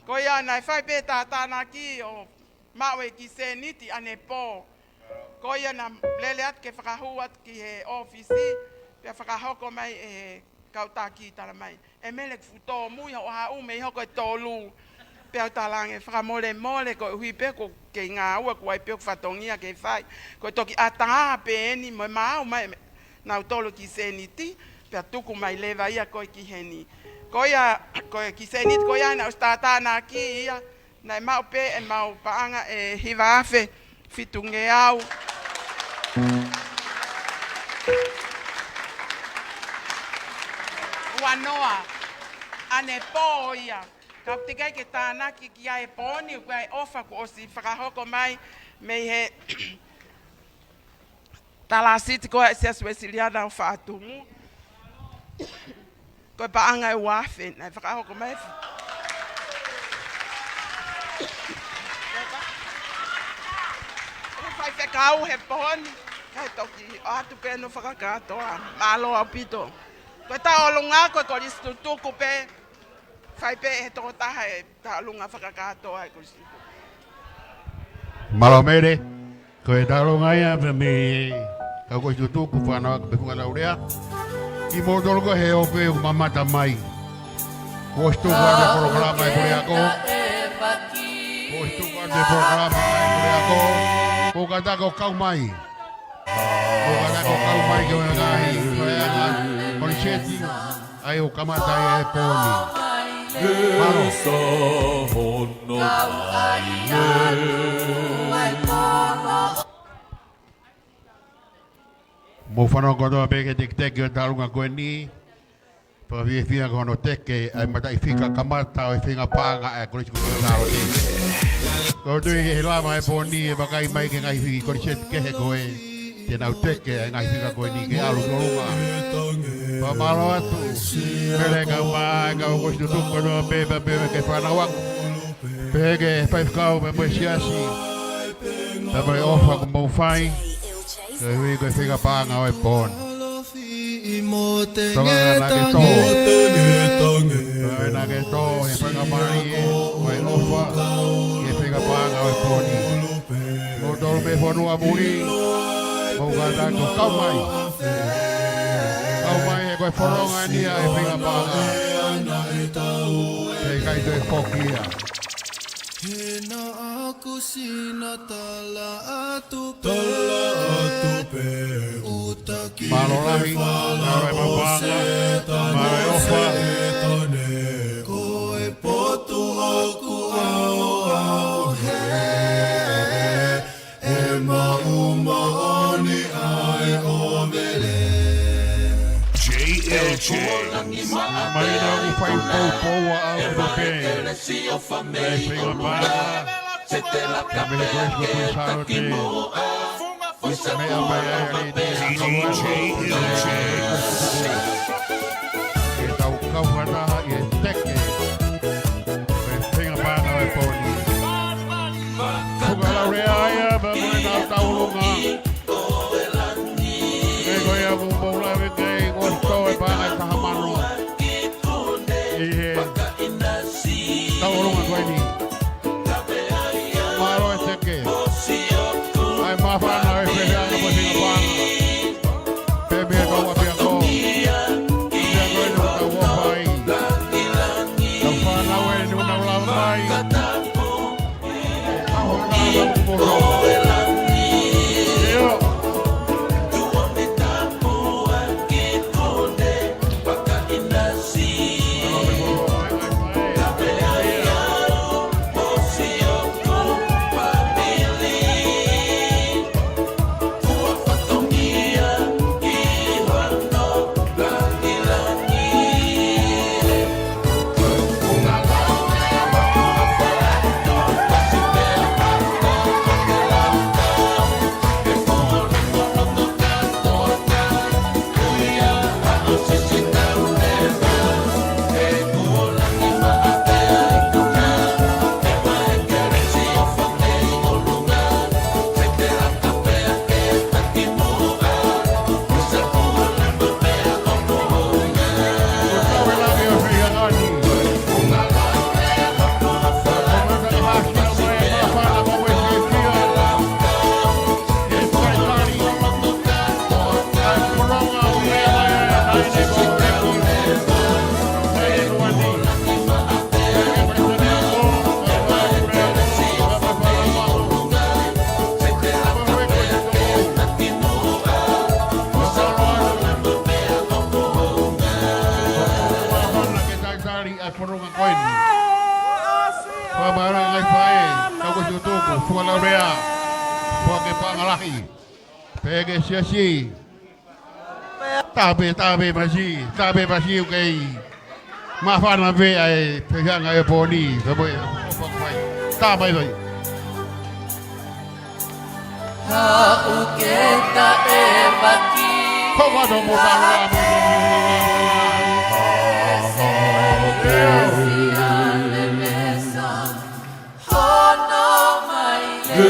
Ko ia naʻe fai pē tātānaki ʻo maʻu e kiʻi sēniti ʻanepō. Ko ia naʻa lele atu ke fakahū atu ki he ʻōfisi, pea fakahoko mai ʻe he kau taki, tala mai, ʻe Mele, kuo fuʻu tōmui hoʻo haʻu mei hoko e tolu. Pea u talaange, fakamolemole, koeʻuhi pē ko e kei ngāue, ʻoku ʻi ai pē hoku fatongia ke fai. Ko e toki ʻatā pē eni mo e maʻu mai ʻe nautolu e kiʻi sēniti, pea tuku mai leva ia ko ē ki heni. Ko ia, ko e kiʻi sēniti ko ia naʻe ʻosi tātānaki ia, naʻe maʻu pē ʻemau paʻanga ʻe hiva afe fitungeau ua noa. ʻAnepō ia. Ka ʻoku teʻeki ai ke tānaki ki ai he pō ni, ko e ʻofa kuo ʻosi fakahoko mai mei he Talāsiti ko ē ʻa e Siasi Uēsiliana ʻo Fatumu. Ko e paʻanga ʻe ua afe naʻe fakahoko mai. Ko e faifekau he pō ni, kae toki ʻoatu pē hono fakakātoa. Mālō ʻaupito. Ko e tauʻolunga ko e kolisi tutuku pē, fai pē ʻe he tokotaha e tauʻolunga fakakātoa e kolisi tutuku. Mālō Mele, ko e tauʻolunga ia pē mei he kau kolisi tutuku, fānau ako pea mo e kau laureate. Kimoutolu ko ē he ope ʻoku mamata mai, kuo ʻosi tuku atu e polokalama ʻa e puleako. Kuo ʻosi tuku atu e polokalama ʻa e puleako. Kuo kātaki ʻo kau mai. Kuo kātaki ʻo kau mai ki he ngaahi, ko e ngaahi, ko e setting ʻa ia ʻoku kamata ai e pō ni. Mālō. Mou fanongo kotoa pē ki he teketeke ʻo e tauʻolunga ko eni. Fakafiefia ko hono teke ʻa e mataʻifika kamata ʻo e feinga paʻanga ʻa e Kolisi Kuini Sālote. Ko e tui ke lava he pō ni ʻe vakai mai ki he ngaahi fika kolisi kehe ko ē te nau teke ʻa e ngaahi fika ko eni ke ʻalu ki ʻolunga. Fakamālō atu. Pele kau mai, kau Kolisi tutuku kotoa pē, pea pehē ki he fānau ako. Pehē ki he faifekau pea mo e siasi. Pea mo e ʻofa kuo mou fai. Koeʻuhi ko e feinga paʻanga ʻo e pō ni. Tokanga naʻa ke tō. Tokanga naʻa ke tō he faingamālie ʻo e ʻofa ki he feinga paʻanga ʻo e pō ni. Mou tolu mei he fonua muli, mou kātaki ʻo kau mai. Kau mai he ko e fononga eni ʻa e feinga paʻanga. He ʻikai toe foki ia. He naʻa ku sina tala atu pē, tala atu pē, ʻuta ki he fala ʻo Sētane, mālō lahi, mālō e mapaʻanga, mālō e ʻofa. Ko e potu ʻoku ʻaoʻao hē, ʻe maʻu moʻoni ʻa e ʻōvele. J L J. Mai na u fai poupou ʻa au pē. Mei he feinga paʻanga. Mei he Kolisi Kuini Sālote. Mei a mai ai ai ni. J L J. Ke tau kau fakataha ʻi he teke. Mei he feinga paʻanga ʻo e pō ni. Fakalauleʻa ia, pea mo e tauʻolunga. Ko ia ʻoku mou lave ki ai, ko e tō e paʻanga ʻe taha mano. ʻI he tauʻolunga ko eni. Mālō e teke. ʻAi māfana e fehiʻanga mo e feinga paʻanga. Pea mei he kau ʻapiako. Pea ko eni ʻoku tau ʻofa ai. Tau fānau eni ʻoku nau lava mai. Fakamālō ngaahi faʻē, kau Kolisi tutuku, fakalauleʻa, fakataha paʻanga lahi. Pea ki he siasi. Tape, tape masi, tape masi, ʻoku kei māfana pē ʻa e fehiʻanga ʻo e pō ni, pea mo e ʻofa ʻoku fai. Tape mai. Haʻu ke taʻevaki. Hoko atu mo taua mo. Hono mai ē.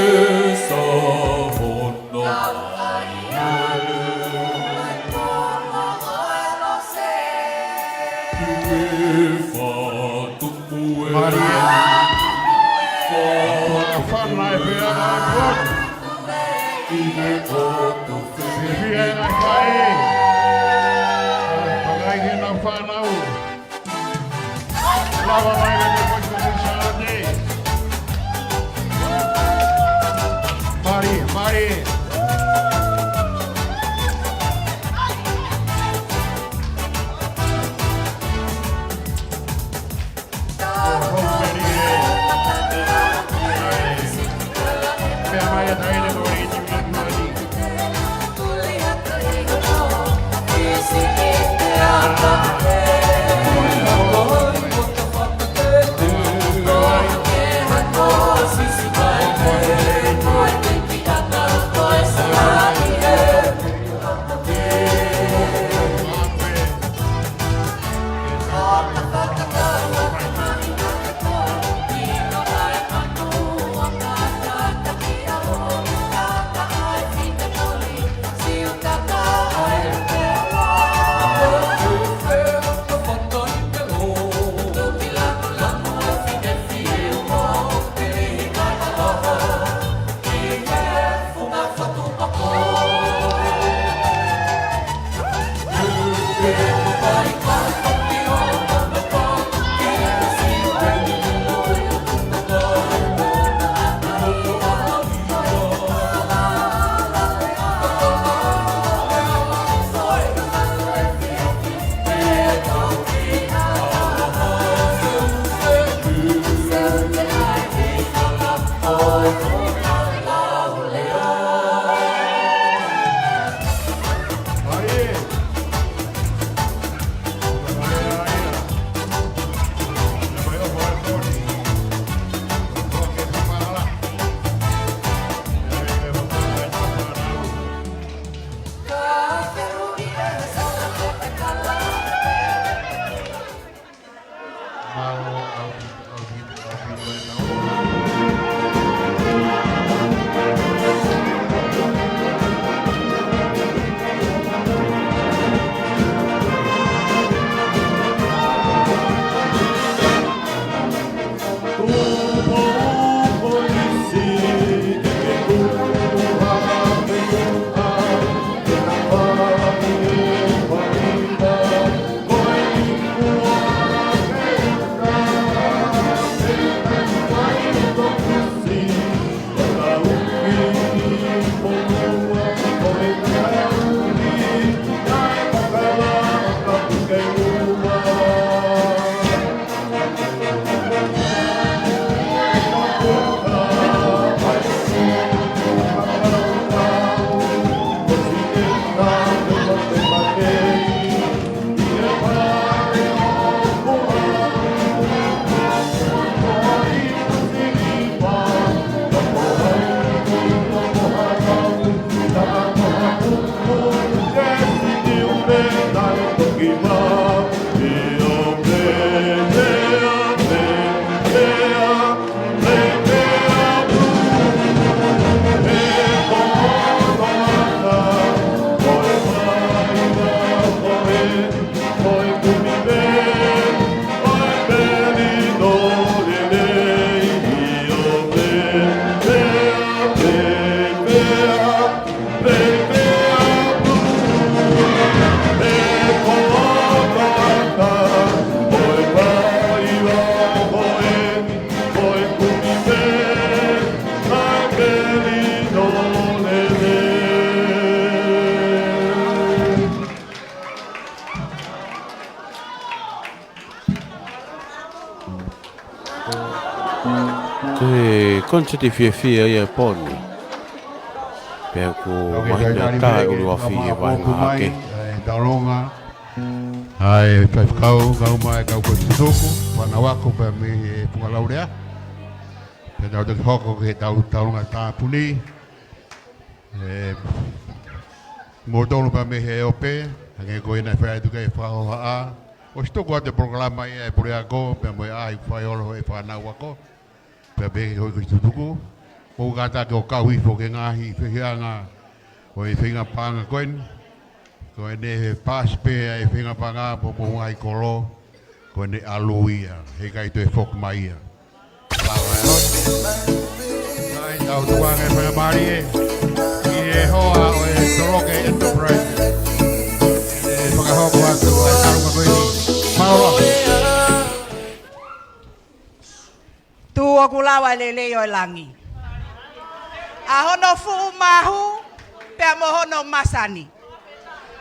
Esa hono mai ē. Kau ai alu mai pono ʻo e lose. Ki he fatu pue. Mālie. Fatu pue. Fana e pea ai patu. Ki he ʻotu. Fefia e ngaahi faʻē. Pakai ke nau fānau. Lava mai mei he Kolisi Kuini Sālote. Mālie, mālie. Pea mai ʻa taʻahine ko e iti mani. Ko e konseti fiefia ia e pō ni. Pea ʻoku mahino ʻa e ʻuluaki fie vaʻinga hake. ʻA e taulonga. ʻA e faifekau, kau mai, kau ko tutuku, fānau ako, pea mei he funga lauleʻa. Pea tau toki hoko ki he tau taulonga tāpuni. ʻE, mo tonu pea mei he ope, hangē ko ia naʻe fai atu ki ai e fakahohaʻa. ʻOsi tuku atu e polokalama ia ʻa e puleako, pea mo e ʻai fai olo ʻe he fānau ako. Pea pehē ki he houʻeiki tutuku. ʻOku kātaki ʻo kau hifo ki he ngaahi fehiʻanga ʻo e feinga paʻanga ko eni. Ko ʻene he paasi pē ʻa e feinga paʻanga pea mo e ngaahi kolo. Ko ʻene ʻalu ia, heʻikai toe foki mai ia. Lava e lotu. ʻAi, tau tuku ange e faingamālie ki he hoa ʻo e Toloke Enterprise. ʻE fakahoko atu ʻa e taulonga ko eni. Mālō. Tuʻu ʻoku lava e lelei ʻo e langi, ʻa hono fuʻu mahu, pea mo hono masani.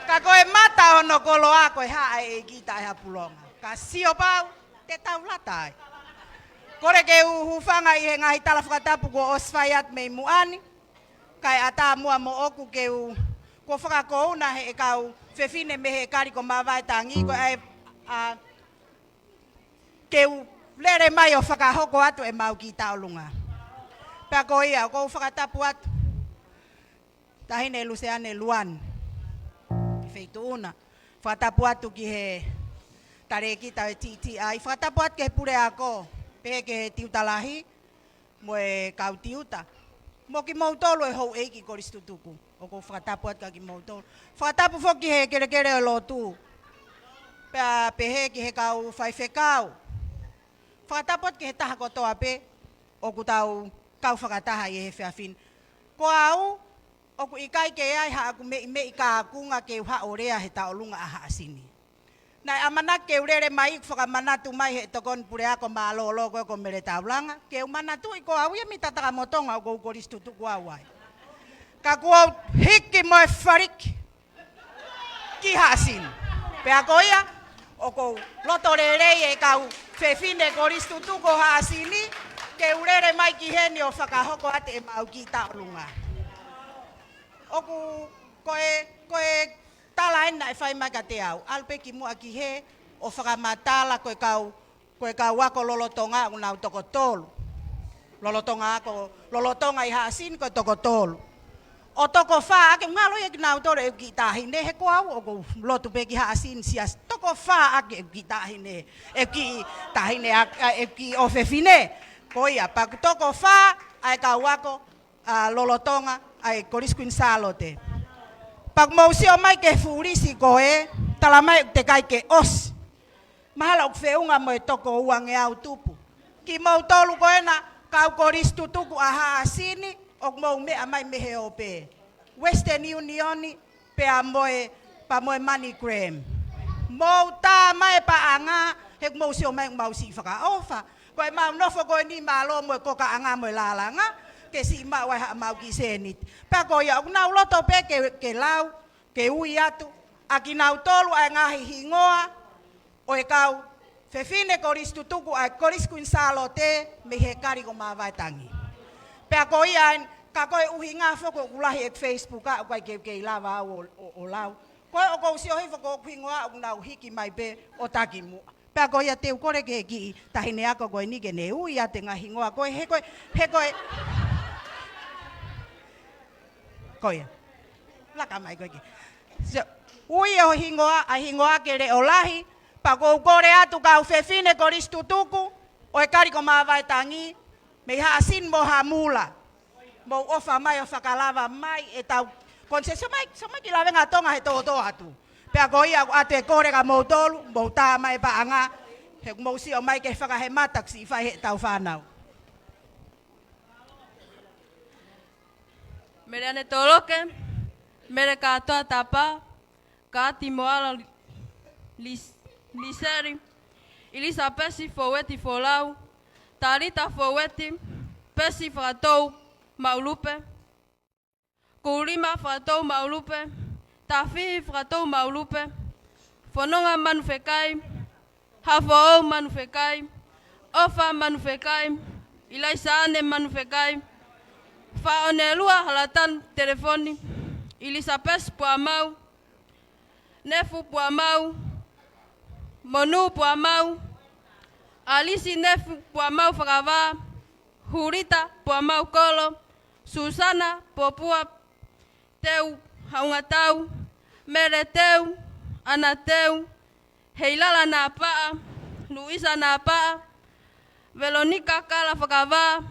Ka ko e mata ʻo hono koloa ko e haʻa ʻe ʻEiki Taʻehāpulonga. Ka sio pau, te tau lata ai. Kole ke u hūfanga ʻi he ngaahi tala fakatapu kuo ʻosi fai atu mei muʻa ni. Kae ʻatā muʻa moʻoku ke u, kuo fakakouna ʻe he kau fefine mei he kali ko Mavaetangi, ko e ʻai, ʻa, ke u lele mai ʻo fakahoko atu ʻemau kiʻi tauʻolunga. Pea ko ia, ʻoku ou fakatapu atu. Taʻahine Luseane Luan. Feituʻuna. Fakatapu atu ki he Talēkita ʻo e T T I, fakatapu atu ki he puleako, pehē ki he tiuta lahi, mo e kau tiuta. Mo kimoutolu e houʻeiki Kolisi Tutuku, ʻoku ou fakatapu atu kia kimoutolu. Fakatapu foki ki he kelekele ʻo e lotu. Pea pehē ki he kau faifekau. Fakatapu atu ki he taha kotoa pē, ʻoku tau kau fakataha ʻi he efiafi ni. Ko au, ʻoku ʻikai ke ʻi ai haʻaku meimei kaunga ke u haʻu ʻo lea he tauʻolunga ʻa Haʻasini. Naʻe ʻamanaki ke u lele mai ʻeku fakamanatu mai he tokoni puleako mālōlō ko ē ko Mele Taulanga, ke u manatuʻi ko au ia mei Tatakamotonga ʻoku ou Kolisi Tutuku au ai. Ka kuo u hiki mo e faliki ki Haʻasini. Pea ko ia, ʻoku ou loto lelei e kau fefine Kolisi Tutuku ʻo Haʻasini, ke u lele mai ki heni ʻo fakahoko atu ʻemau kiʻi tauʻolunga. ʻOku, ko e, ko e tala eni naʻe fai mai kiate au. ʻAlu pē ki muʻa ki hē ʻo fakamatala ko e kau, ko e kau ako lolotonga ʻoku nau toko tolu. Lolotonga ako, lolotonga ʻi Haʻasini ko e toko tolu. ʻO toko fā ʻaki, ngalo ia kinautolu ʻeku kiʻi taʻahine, he ko au ʻoku ou lotu pē ki Haʻasini Siasi. Toko fā ʻaki ʻeku kiʻi taʻahine, ʻeku kiʻi taʻahine ʻa, ʻa, ʻeku kiʻi ʻofefine. Ko ia, pea ʻoku toko fā ʻa e kau ako ʻa lolotonga ʻa e Kolisi Kuini Sālote. Pea ʻoku mou sio mai ki he fuʻu lisi ko ē, tala mai ʻoku teʻeki ai ke ʻosi. Mahalo ʻoku feʻunga mo e toko uangeau tupu. Kimoutolu ko ena kau Kolisi Tutuku ʻa Haʻasini, ʻoku mou meʻa mai mei he ope. Western Union, pea mo e, pea mo e MoneyGram. Mou tā mai e paʻanga, he ʻoku mou sio mai ʻoku mau siʻi fakaʻofa. Ko ʻemau nofo ko eni mālō mo e kokaʻanga mo e lālanga, ke siʻi maʻu ai haʻamau kiʻi sēniti. Pea ko ia, ʻoku nau loto pē ke, ke lau, ke ui atu ʻa kinautolu ʻa e ngaahi hingoa ʻo e kau fefine Kolisi Tutuku ʻa e Kolisi Kuini Sālote mei he Kali ko Mavaetangi. Pea ko ia eni, ka ko e ʻuhinga foki ʻoku lahi ʻeku Facebook ʻoku ʻikai ke, ke lava au ʻo, ʻo, ʻo lau. Ko e ʻoku ou sio hifo ko hoku hingoa ʻoku nau hiki mai pē ʻo taki muʻa. Pea ko ia te u kole ki he kiʻi taʻahine ako ko eni ke ne ui atu e ngaahi hingoa ko ē, he ko e, he ko e. Ko ia. Laka mai ko ē ki. So, ui ʻo hingoa, ʻa hingoa ke leʻo lahi, pea ʻoku ou kole atu kau fefine Kolisi Tutuku ʻo e Kali ko Mavaetangi, mei Haʻasini mo Hamula. Mou ʻofa mai ʻo fakalava mai ʻetau konisesi mai, sio mai ki Lavengatonga he tōtōatu. Pea ko ia ʻoatu e kole kia moutolu, mou tā mai e paʻanga, he ʻoku mou sio mai ki he fakahemata ʻoku siʻi fai heʻetau fānau. Mele Anetoloke, Mele Kātoa Tapa, Kāti Moala Li-, Lis-, Liseli, ʻIlisapesi Foueti Folau, Talita Foueti, Pesi Fakatou Maʻulupe, Kulima Fakatou Maʻulupe, Tafihi Fakatou Maʻulupe, Fononga Manufekai, Hafoʻou Manufekai, ʻOfa Manufekai, ʻIlaisaane Manufekai, Faʻonelua Halatanu Telefoni, ʻIlisapesi Puamau, Nefu Puamau, Monu Puamau, ʻAlisi Nefu Puamau Fakavā, Hulita Puamau Kolo, Susana Popua Teu Haungatau, Mele Teu, Ana Teu, Heilala Napaʻa, Luisa Napaʻa, Velonika Kala Fakavā,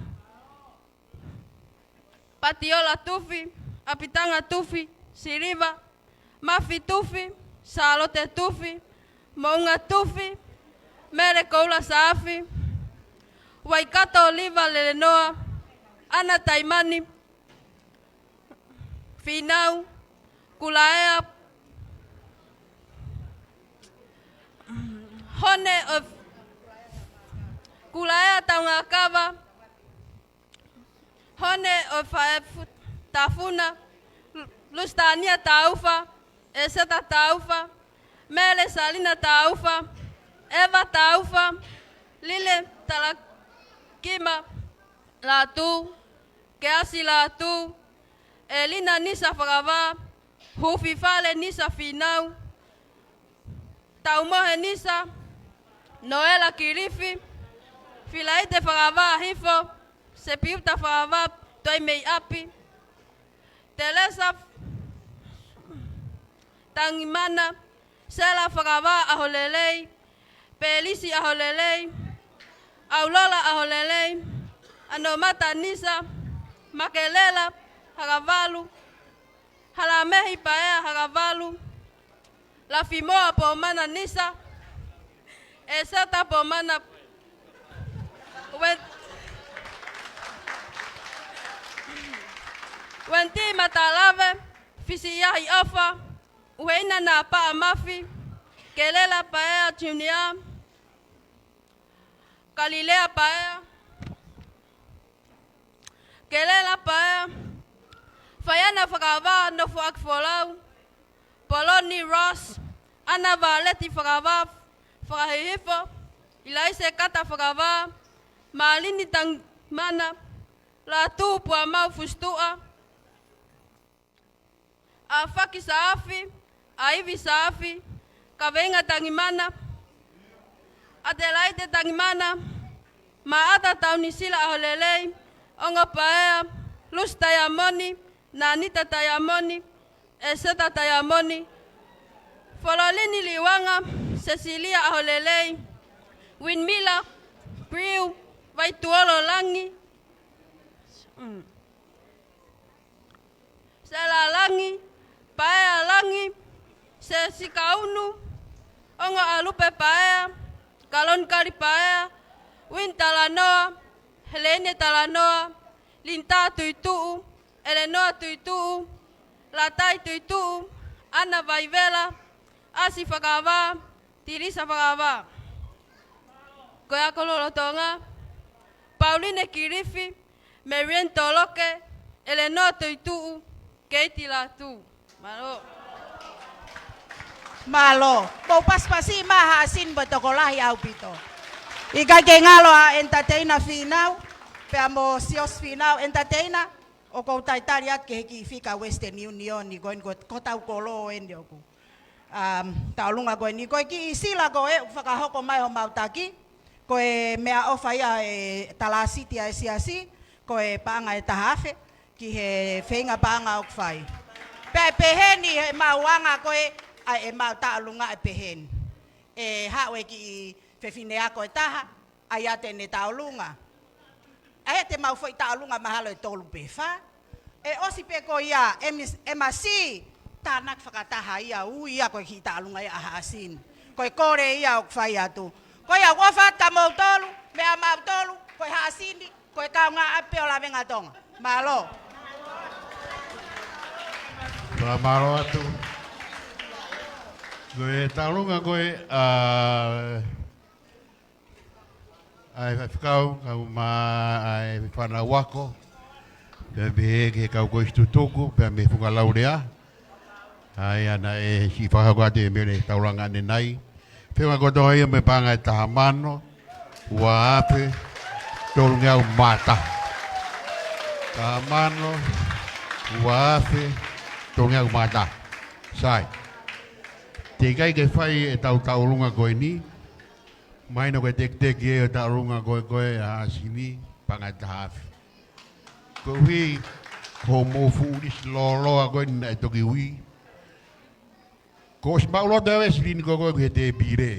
Patiola Tufi, ʻApitanga Tufi, Siliva, Mafi Tufi, Sālote Tufi, Moʻunga Tufi, Mele Koula Saafi, Waikato Liva Lelenoa, Ana Taimani, Finau, Kulaea, Hone ʻo Kulaea Taungakava, Hone ʻo Faefu-, Tafuna, Lu-, Lusitania Taufa, ʻEseta Taufa, Mele Salina Taufa, ʻEva Taufa, Lile Talakima Lātū, Keasi Lātū, ʻElina Nisa Fakavā, Hufifale Nisa Finau, Taumohe Nisa, Noela Kilifi, Filaite Fakavā Hifo, Sepiuta Fakavā Toimeiʻapi, Telesa Tangimana, Sela Fakavā ʻAholelei, Pelisi ʻAholelei, ʻAulola ʻAholelei, ʻAnomata Nisa, Makelela Hakavalu, Halamehi Paea Hakavalu, Lafimoa Pomana Nisa, ʻEseta Pomana, Wen-, Wendy Matalave, Fisiahi ʻOfa, ʻUheina Napaʻa Mafi, Kelela Paea Junior, Kalilea Paea, Kelela Paea, Faiana Fakavā, Nofoaki Folau, Poloni Ross, ʻAna Valeti Fakavā, Fakahihifo, ʻIlaise Kata Fakavā, Malini Tangimana, Latu Puamau Fusituʻa, ʻAfaki Saafi, ʻAivi Saafi, Kaveinga Tangimana, ʻAtelaite Tangimana, Maʻata Taunisila ʻAholelei, Ongo Paea, Lusi Taiamoni, Nanita Taiamoni, ʻEseta Taiamoni, Fololini Liuanga, Sesilia ʻAholelei, Winmila Priu, Vaituolo Langi, mm, Sela Langi, Paea Langi, Sesi Kaunu, Ongo ʻAlupe Paea, Kaloni Kali Paea, Win Talanoa, Helene Talanoa, Linta Tuituʻu, Elenoa Tuituʻu, Latai Tuituʻu, ʻAna Vaivela, ʻAsi Fakavā, Tilisa Fakavā. Ko e ako lolotonga, Pauline Kilifi, Marian Toloke, Elenoa Tuituʻu, Keiti Latu. Mālō. Mālō. Mou pasipasi mai ha ʻasi ni mo e tokolahi ʻaupito. ʻIkai ke ngalo ʻa entertainer Fīnau, pea mo Sios Fīnau entertainer, ʻoku ou talitali atu ki he kiʻi fika Western Union ko eni ko, ko hotau kolo eni ʻoku. Um, tauʻolunga ko eni, ko e kiʻi sila ko ē ʻoku fakahoko mai homau taki, ko e meʻaʻofa ia ʻa e talāsiti ʻa e siasi, ko e paʻanga ʻe taha afe, ki he feinga paʻanga ʻoku fai. Pea ʻe pehē ni ʻemau anga ko ē, ʻa ʻemau tauʻolunga ʻe pehē ni. ʻE haʻu e kiʻi fefine ako ʻe taha, ʻai atu ʻene tauʻolunga. ʻAi ʻete mau foʻi tauʻolunga mahalo ʻe tolu pe fā. ʻE ʻosi pē ko ia, ʻe mis-, ʻe masi, tānaki fakataha ia, ui ia ko e kiʻi tauʻolunga ia ʻa Haʻasi ni. Ko e kole ia ʻoku fai atu. Ko ia ʻoku ʻofa atu kia moutolu, meʻa mautolu, ko e Haʻasi ni, ko e kaungāʻapi ʻo Lavengatonga. Mālō. Fakamālō atu. Ko e tauʻolunga ko ē, ʻa, ʻa e faifekau, kau mai ʻa e fānau ako, pea mei he kau kolisi tutuku, pea mei he funga lauleʻa. ʻA ia naʻe siʻi fakahoko atu ʻe Mele e tauʻolunga ʻanenai. Feinga kotoa ia mo e paʻanga ʻe taha mano, ua afe, tolungeau mā taha. Taha mano, ua afe, tolungeau mā taha. Sai. Teʻeki ai ke fai ʻetau tauʻolunga ko eni, mahino ko e tekiteki ʻo e tauʻolunga ko ē ko ē ʻa Haʻasi ni, paʻanga ʻe taha afe. Koeʻuhi ko hoʻomou fuʻu lisi lōloa ko eni naʻe toki ui. Kuo ʻosi maʻuloto ʻa e silini ko ē ko ē ki he tēpile.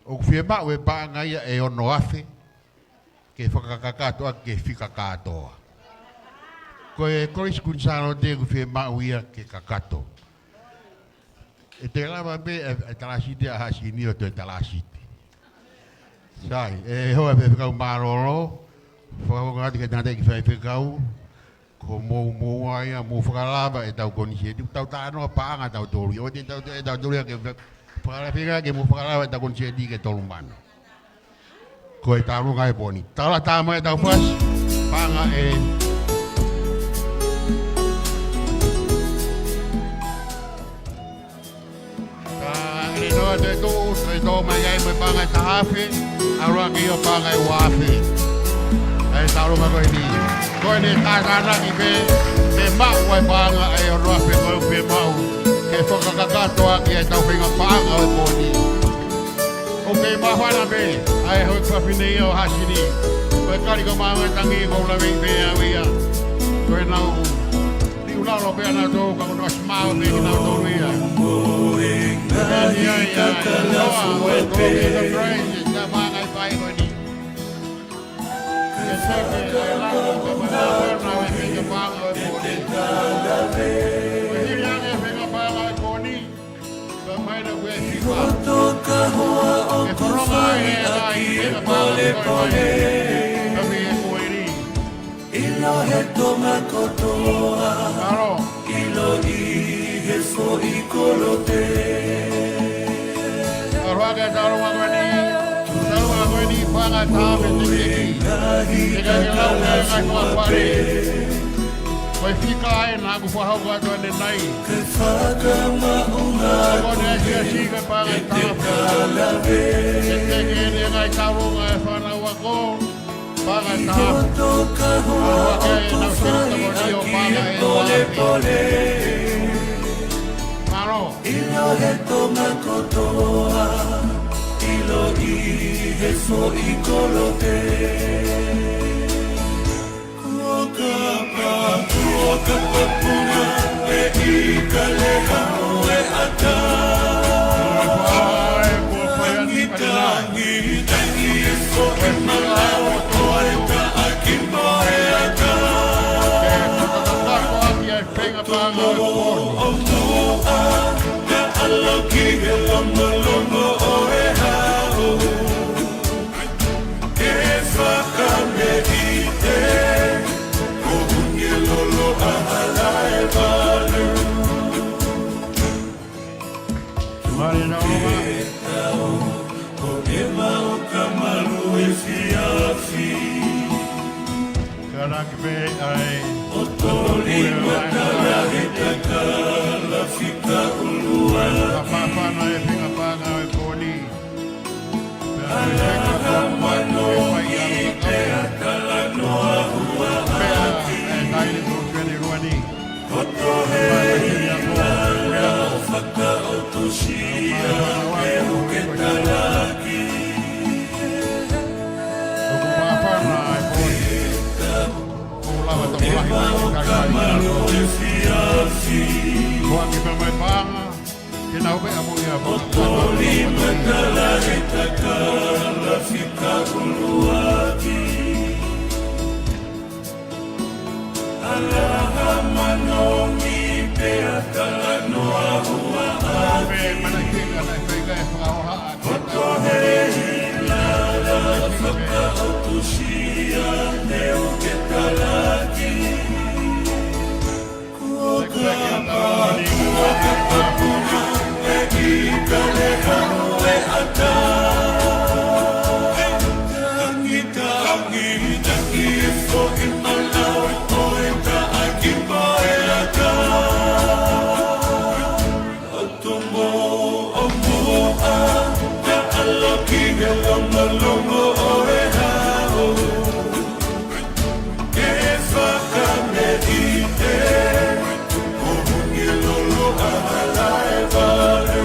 ʻOku fiemaʻu e paʻanga ia ʻe ono afe, ke fakakakato ʻaki e fika kātoa. Ko e Kolisi Kuini Sālote ʻoku fiemaʻu ia ke kakato. ʻE toe lava pē ʻa e, ʻa e talāsiti ʻa Haʻasi ni ʻo toe talāsiti. Sai, ʻe hoa e faifekau mālōlō, fakakaukau atu ki he tangataʻeiki faifekau, ko hoʻomou, mou ʻai ia, mou fakalava ʻetau konisēti, tau talanoa paʻanga tautolu ia, ʻoua te tau, ʻe tautolu ia ke fa-, fakalava ia ke mou fakalava ʻetau konisēti ki he tolu mano. Ko e tauʻolunga ʻo e pō ni. Tau lata mai ʻetau fasi. Paʻanga ʻe. Ka ʻelenoa te tō, te tō mai ai mo e paʻanga ʻe taha afe, ʻalu ʻaki ʻo paʻanga ʻe ua afe. ʻA e tauʻolunga ko eni. Ko ʻene tātānaki pē, ʻe maʻu ʻa e paʻanga ʻe ono afe ko ē ʻoku fiemaʻu. Ke fakakakato ʻaki ʻetau feinga paʻanga ʻo e pō ni. ʻOku kei māfana pē, ʻa e houʻeiki fafine ia ʻo Haʻasi ni. Ko e kali ko māmani tangi ko ula vei pē au ia. Ko e nau, liu lalo pē ana tō, ka ko nau smile pē ki nau tō ia. Ia, ia, ia. Kakala fuepe. Ia, ia, ia. Ia, ia, ia. Hoto kahoa ʻoku fai ʻaki e polepole. ʻIlo he Tonga kotoa. ʻIlo ʻi he foʻi kolope. Aloha ke talo ma koe ni, talo ma koe ni, paʻanga taha pē te ke ki. Te ke ke lau ke ngai fua pare. Ko e fika ē naʻa ku fakahoko atu ʻanenai. Ke fakamaʻunga ko ne asiasi ke paʻanga taha pē. Te ke ne ngai talo ngai fānau ako. Paʻanga taha. Hoto kahoa ʻoku fai ʻaki e polepole. Mālō. ʻIlo he Tonga kotoa, ʻilo ʻi he foʻi kolope. Kuo ka pa, kuo ka papuna, e ika le hau e ata. Tangi, tangi, tangi e foʻi malau, ʻo e taʻaki mo e aka. Ke fakakakato ʻaki e fenga paʻanga ʻo e pō ni. Tumo ʻo muʻa, ka ʻalu ki he longolongo ʻo e hau. Ke fakameʻite, ko Hungilolo ʻa Halaevalu. Mare na o ma. Ko e mau ka malu e fiafi. Kalaki pē ai. ʻO toli matala he takala fika ʻuluaki. Papafana e fenga paʻanga ʻo e pō ni. Pea ʻe fenga paʻanga ʻo e pō ni. Pea ʻe talanoa hua ʻaki. Pea ʻe taile tō kene ruani. Koto he ila fakaʻotusia e uke talaki. ʻOku papana e pō ni. ʻOku lava tokolahi mai o kamalu e fiafi. Ko aki pea mai paʻanga. Ke nau pē ʻamu ia. ʻO toli matala he takala fika ʻuluaki. Alaha manongi pea talanoa hua ʻaki. Koto he ila fakaʻotusia e uke talaki. Kuo ka pa, kuo ka papuna, e ika le hau e ata. Tangi, tangi, tangi e foʻi malau, ʻo e taʻaki mo e aka. ʻO tumo ʻo muʻa, ka ʻalu ki he longolongo ʻo e hau. Ke fakameʻite, ko Hungilolo ʻa Halaevalu.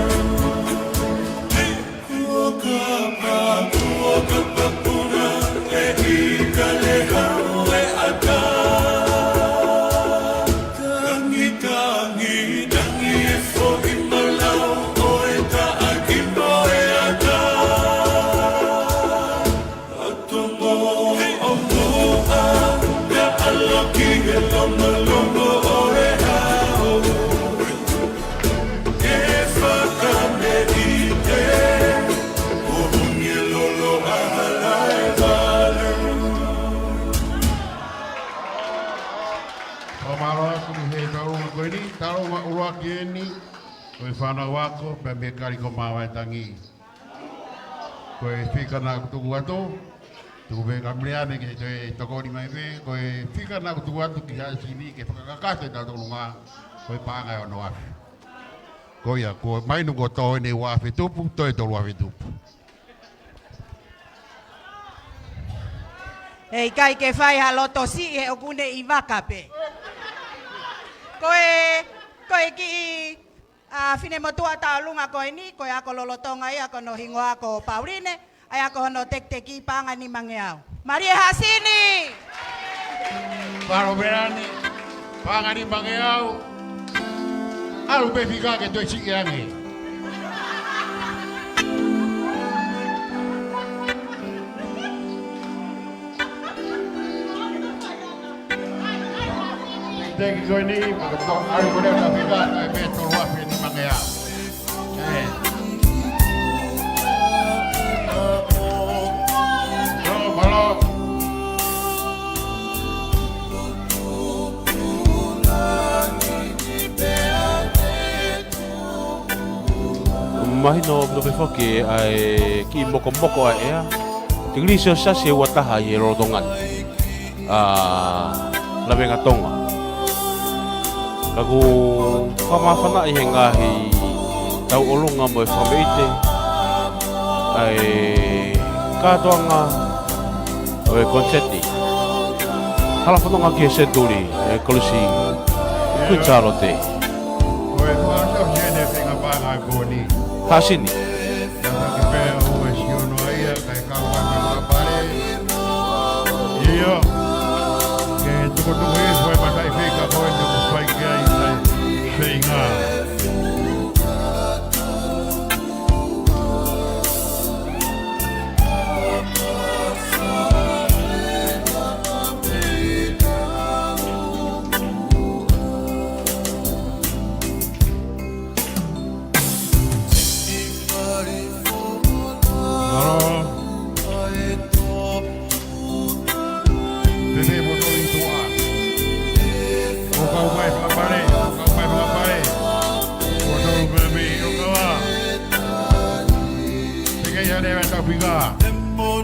Kuo ka pa, kuo ka papuna, e ika le hau e ata. Tangi, tangi, tangi e foʻi malau, ʻo e taʻaki mo e aka. ʻO tumo ʻo muʻa, ka ʻalu ki he longolongo ʻo e hau. Ke fakameʻite, ko Hungilolo ʻa Halaevalu. Fakamālō atu he taulunga ko eni, taulunga ʻuluaki eni, ʻo e fānau ako, pea mei Kaliko Māvaetangi. Ko e fika naʻa ku tuku atu, tuku pē ka mleane ke toe tokoni mai pē, ko e fika naʻa ku tuku atu ki Haʻasini ke fakakakato e tautolunga, ko e paʻanga ʻe ono afe. Ko ia, ko mahino ko e tō eni ua afe tupu, toe tolu afe tupu. ʻE ʻikai ke fai ha loto siʻi he ʻoku ne ʻi vaka pē. Ko e, ko e kiʻi ʻa e finemotuʻa taulunga ko eni, ko e ako lolotonga ia ko hono hingoa ko Pauline, ʻa ia ko hono tekiteki paʻanga nimangeau. Mālie Haʻasini! Palo Pelani, paʻanga nimangeau. ʻAlu pē fika ke toe siʻi ange. Teki ko eni, maka tau ai ko leo na fika, ai me tolu afe ni mangea. Eh. Malo, malo. Mahino ʻoku pē foki ʻa e kiʻi mokomoko ʻa e ʻea. Tikilī Selesiasi ʻe ua taha ʻi he lolotonga ni ʻa Lavengatonga. Ka ʻoku fakamāfanaʻi he ngaahi tauʻolunga mo e fakameʻite ʻa e kātoanga ʻo e koniseti. Hala fononga ki he Senituli, ʻe Kolisi Kuini Sālote. Ko e fakaʻosi ʻeni e feinga paʻanga ʻi Pōni. Haʻasini. Tataki pē ʻa e siʻi ono ia, kae kau mai ʻa Pale. ʻIo. Ke tukutuku hifo e mataʻifika ko eni ʻoku fai ki ai ʻa e feinga. Malo. Pepe mo tolu ʻi tuʻa. ʻO kau mai fakapale, ʻo kau mai fakapale. Mo tolu pepe ʻo kava. Peke ia ne ʻa e tau fika. Mou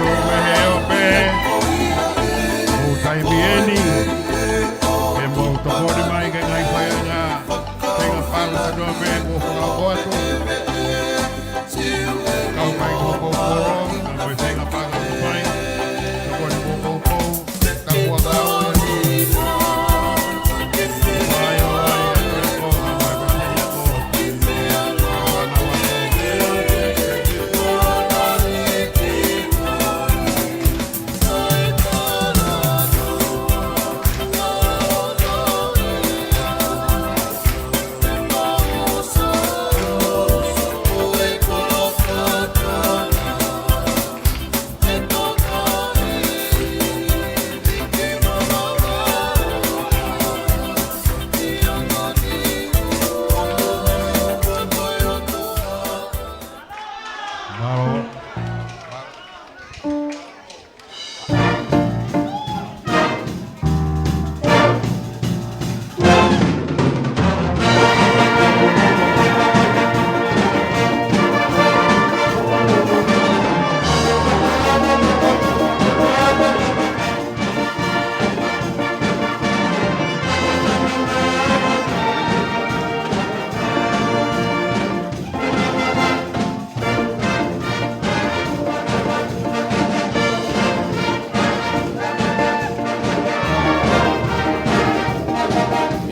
tau meʻa ʻo pē, mou taimi eni, ke mou tokoni mai ke ngaahi faiʻanga, feinga paʻanga kotoa pē, kuo fakahoko atu. Kau mai ko hoʻo kolo, ka mo e feinga paʻanga kuo fai, tokoni ko hoʻo kolo.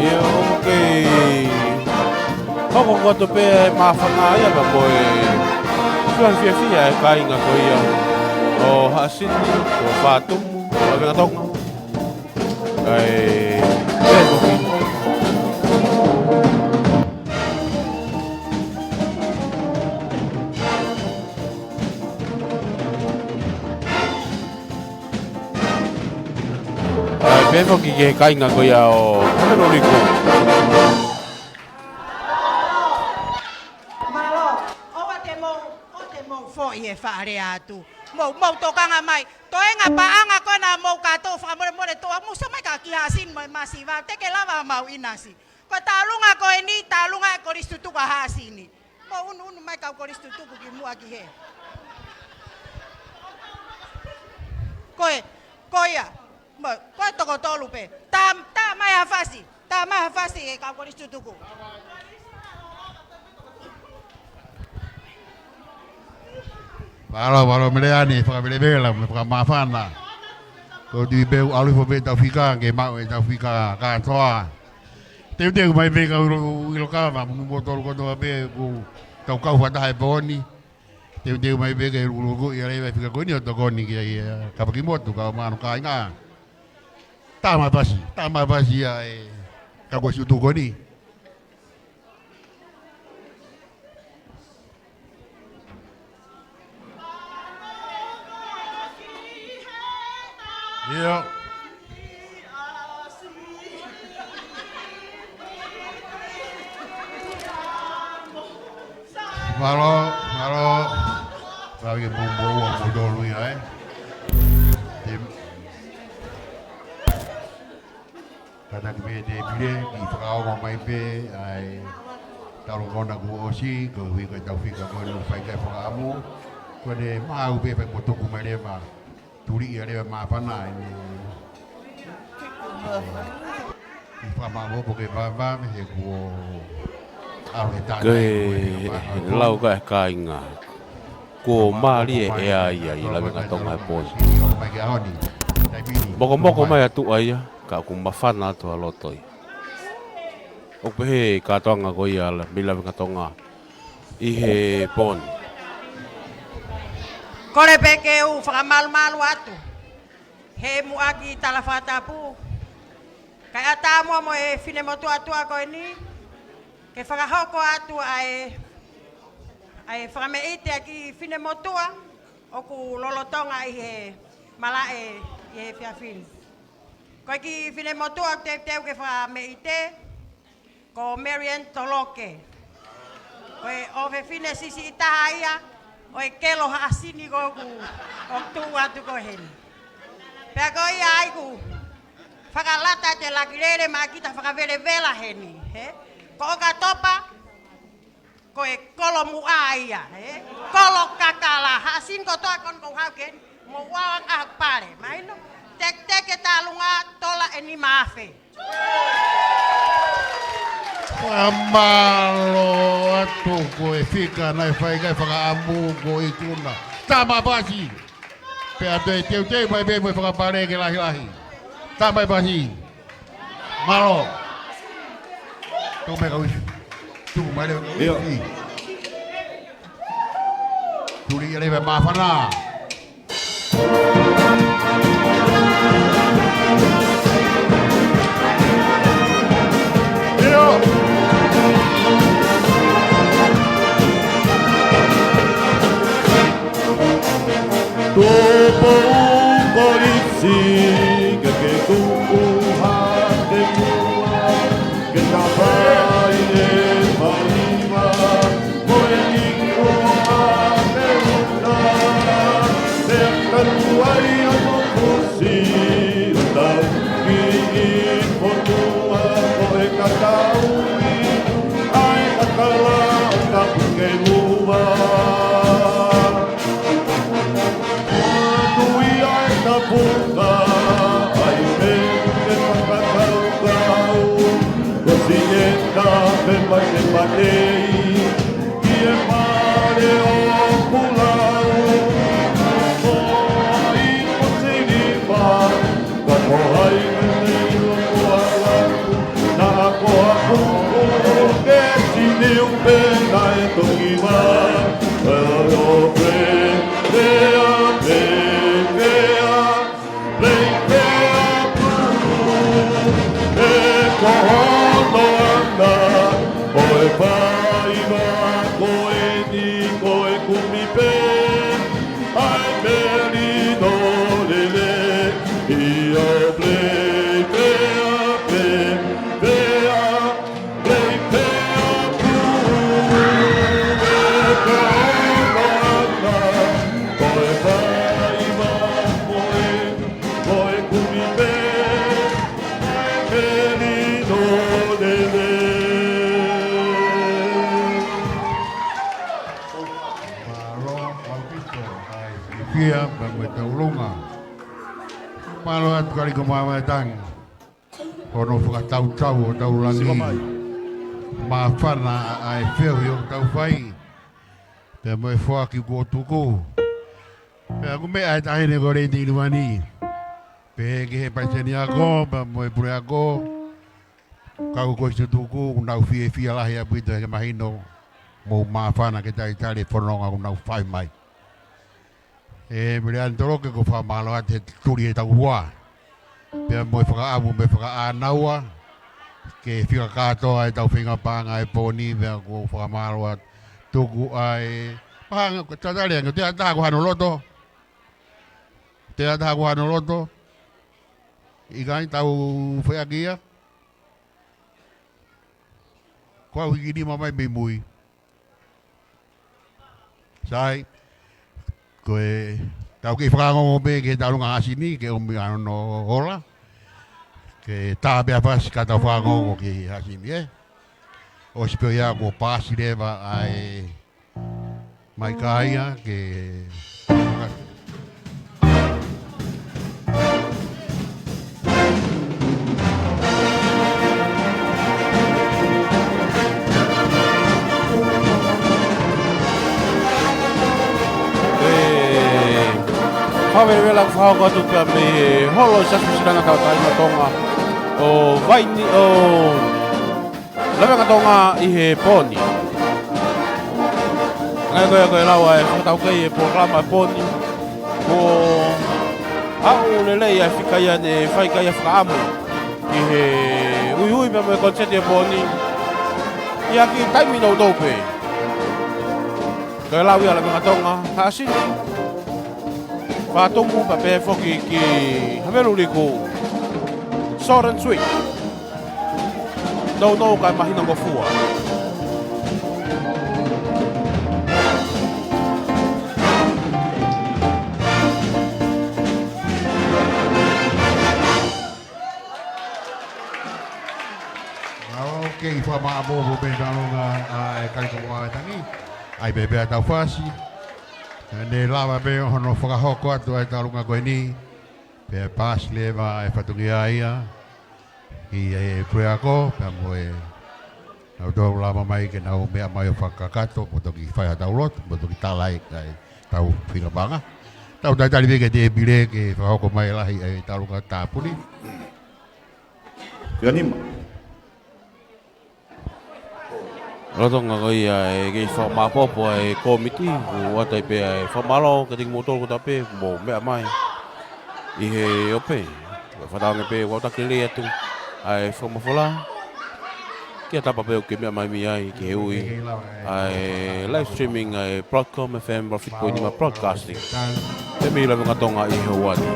ʻIo, ʻoku kei hoko atu pē ʻa e māfana ia pea mo e fai fiefia ʻa e kāinga ko ia ʻo Haʻasini, ko Fatumu, ʻo Lavengatonga. Kae, pea ko ki. ʻA e pehē foki ki he kāinga ko ia ʻo Hapeloliku. Lea atu. Mou, mou tokanga mai. Toenga paʻanga ko ena mou kātoa fakamolemole toa. Mou sio mai ka ki Haʻasini mo e masiva. Te ke lava mau ʻinasi. Ko e tālunga ko eni, tālunga e kolisi tutuku ʻa Haʻasini. Mou unu, unu mai kau kolisi tutuku ki muʻa ki hē. Ko e, ko ia. Mou, ko e toko tolu pē. Tā, tā mai ha fasi. Tā mai ha fasi e kau kolisi tutuku. Mālō, mālō Meleane, fakavelevela, mo e fakamāfana. Ko e tui pē ʻoku ʻalu hifo pē ʻetau fika, ke maʻu ʻetau fika kātoa. Teuteu mai pē kau ʻilo, ʻilo kava, mo kimoutolu kotoa pē, ʻoku tau kau fakataha he pō ni. Teuteu mai pē ke lukuluku ia leva e fika ko eni ʻo tokoni ki ai, ē, kau fakimotu, kau mānava kāinga. Tā mai ha fasi, tā mai ha fasi ia e kau kolisi tutuku ko eni. ʻIo. Mālō, mālō. Tau ke mou, mou, mou tolu ia, ē. Te Kātaki pē Tēvile, kiʻi fakaongo mai pē ʻa e talukona kuo ʻosi, koeʻuhi ko ʻetau fika ko eni ʻoku fai ki ai e fakaʻamu. Ko ʻene maʻu pē fai mo tuku mai leva, tuli ia leva māfana ʻene. Kiʻi fakamaʻopoʻopo ke vāvā mei he kuo ʻalu he tānaki ko eni, lau ka e kāinga. Kuo mālie e ʻea ia ʻi Lavengatonga he pō ni. Mokomoko mai ʻa tuʻa ia, ka ʻoku māfana atu ʻa loto ia. ʻOku pehē e kātoanga ko ia la, mei Lavengatonga ʻi he pō ni. Kole pē ke u fakamalumalu atu he muʻaki tala fakatapu. Kae ʻatā muʻa mo e finemotuʻa tuʻa ko eni, ke fakahoko atu ʻa e, ʻa e fakameʻite ʻa e kiʻi finemotuʻa ʻoku lolotonga ʻi he malaʻe ʻi he efiafi ni. Ko e kiʻi finemotuʻa ʻoku teuteu ke fakameʻite, ko Marian Toloke. Ko e ʻofefine siʻisiʻi taha ia ʻo e kelo Haʻasini ko ē ʻoku, ʻoku tuʻu atu ko ē heni. Pea ko ia ai ʻoku fakalata ʻete laki lele maʻa kita fakavelevela heni, hē? Ko ʻOkatopa, ko e kolo muʻa ia, hē? Kolo kakala, Haʻasini kotoa ko eni ʻoku haʻu ki heni, mou ʻaonga ʻaho pale, mahino? Teketeke tālunga tola ʻe nima afe. Fakamālō atu ko e fika naʻe fai ki ai e fakaʻamu ko ikuna. Tā mai ha fasi. Pea toe teuteu mai pē mo e fakapale ke lahilahi. Tā mai ha fasi. Mālō. Tuku mai kau ifi. Tuku mai leva kau ifi. Tuli ia leva e māfana. Tupu kolisi ke ke tuku hake muʻa, ke tapai e paliva, mo e niku a te uta, te katuai o no kusi, tau ki i fotua ko e kakaui, ʻa e kakala ʻoku tapu ke muva. Nui ʻa e tapuka, ʻai pē ke fakakaukau, ko si e ka pe mai te patei, ki e pale ʻo Pulau, ko i ko silipa, ka ko hai me me ilo ko ala, na ko aku ke siniu pe na e toki ma, e o pe, pe a, pe, pe a. Kia pea mo e taulunga. Mālō atu Kaliko Mavaetangi. Hono fakatautau ʻo taulangi. Māfana ʻa e feohi ʻoku tau fai. Pea mo e foaki kuo tuku. Pea ko e meʻa ʻa e taʻahine ko Lady Ilivani. Pea ki he palesiteni ako, pea mo e puleako. Kau ko e tutuku, ʻoku nau fiefia lahi ʻaupito he mahino. Mou māfana ke talitali e fononga ʻoku nau fai mai. ʻE Meleani Toloke, ʻoku ou fakamālō atu he tuli ʻetau ua. Pea mo e fakaʻamu mo e fakaʻānaua. Ke fika kātoa ʻetau feinga paʻanga he pō ni, pea ʻoku ou fakamālō atu. Tuku ʻa e. Pahanga, ko e tatali ange, te ata ko hano loto. Te ata ko hano loto. ʻIkai tau feʻaki ia. Ko au hiki nima mai mei mui. Sai, ko e tau kei fakaongo pē ki he taulunga Hasini, ke ʻomi ʻa hono ola. Ke tā pē ʻa Fasi ka tau fakaongo ki Hasini, ē? ʻOsi pē ia kuo paasi leva ʻa e Mai ka ia ke. ʻE, fakavelevela fakahoko atu pea mei he holo ʻi Siasi Fisi Lana Tauʻatāina Tonga ʻo Vaini ʻo Lavengatonga ʻi he pō ni. Ngaahi ko ia ko e lau ʻa e fakataukei e polokalama e pō ni. Kuo aʻu lelei ʻa e fika ia ne fai ki ai ʻa e fakaʻamu ʻi he uiui pea mo e konisēti e pō ni. ʻI ha kiʻi taimi nounou pē. Ko e lau ia Lavengatonga, Hasini. Fatumu pea pehē foki ki Haveluliku. Short and sweet. Nounou kae mahinongofua. Mālō, kei fakamāʻopoʻopo pē taulunga ʻa e Kaliko Mavaetangi. ʻAi pē pea tau Fasi. Ne lava pē hono fakahoko atu ʻa e taulunga ko eni. Pea paasi leva e fatongia ia ʻi he puleako, pea mo e nau tau lava mai ke nau meʻa mai ʻo fakakakato, mo toki fai ha tau lotu, mo toki tala ai ʻa e tau feinga paʻanga. Tau talitali pē ki he tēpile ke fakahoko mai lahi ʻa e taulunga tāpuni. Fika nima. Lolotonga ko ia ʻe kei fakamāʻopoʻopo ʻa e kōmiti, ʻoku ʻoatu ai pē ʻa e fakamālō kiate kimoutolu kotoa pē, mou meʻa mai ʻi he ope. Fakatauange pē, ʻoku ou taki lelei atu ʻa e fakamafola. Ki ha tapa pē ʻoku ke meʻa mai mei ai, ki he ui ʻa e live streaming ʻa e Broadcom F M, Profit Point Nima Broadcasting. Pea mei Lavengatonga ʻi he ua ni.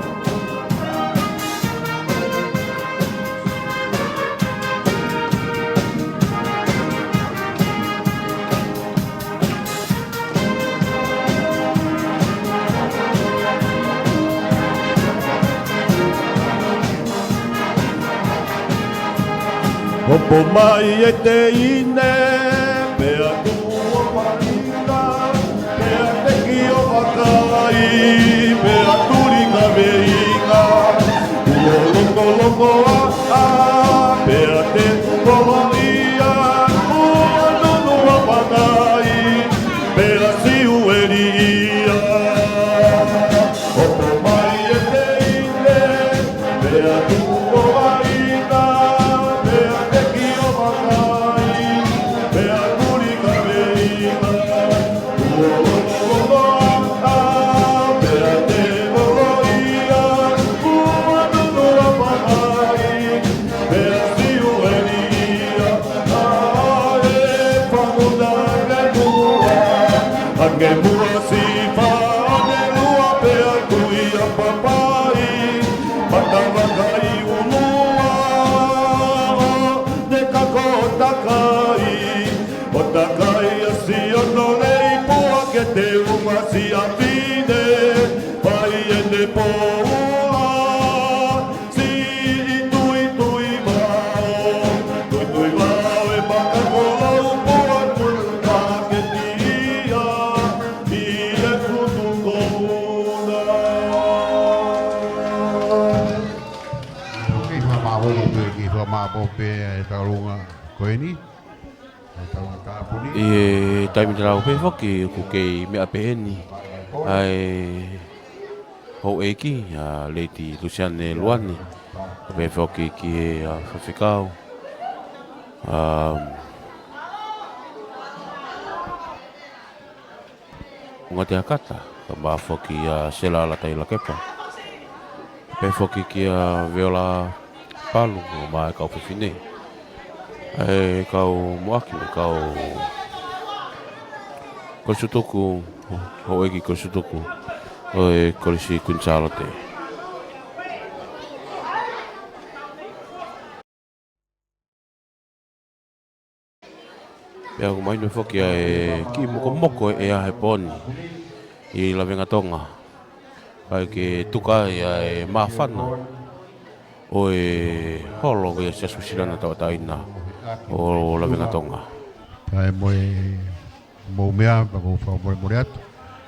Hopo mai e teine, pea tuʻu ʻo maʻi. Pea teki ʻo vakai, pea tuli ka veinga, kuo lokoloko ʻa, ʻa, pea te koloa ia, kuo nunu ʻa pangai, pea siu ʻeli ia. Hopo mai e teine, pea tuʻu ʻo vaʻinga, pea teki ʻo vakai, pea tuli ka veinga. Kuo lokoloko ʻa, pea te koloa ia, kuo nunu ʻa pangai, pea siu ʻeli ia. ʻA e famuta ke mua, ʻa ke mua si pa, ʻa ke lua pea tui ʻa papai, mata vakai unua, ne kako takai, ʻo takai ʻa Siono Leipua ke te uma si ʻa Pine, pai ʻene poula, si ʻItuitui Vao, Tuitui Vao e maka kolou pua tui ka ke tia, ʻi he kutu kouna. Ko pē ʻa e taulunga ko eni, ʻa e taulunga tāpuni. ʻI he taimi tatau pē foki ʻoku kei meʻa pehē ni ʻa e houʻeiki, ʻa Lady Lusiane Luani, pehē foki ki he, ʻa, faifekau, ʻa, Ungatea Kata, kae ʻumaʻā foki ʻa Sela Alataʻi Lakepa. Pehē foki kia Viola Palu, mo e kau fefine. ʻA e kau muʻaki, mo e kau kolisi tutuku, houʻeiki kolisi tutuku ʻo e Kolisi Kuini Sālote. Pea ʻoku mahino foki ʻa e kiʻi mokomoko ʻa e ʻea he pō ni ʻi Lavengatonga. Kae ke tuku ai ʻa e māfana ʻo e holo ko ia ʻa e Siasi Uēsiliana Tauʻatāina ʻo Lavengatonga. Kae mo e mou meʻa, pea ʻoku ou fakamolemole atu.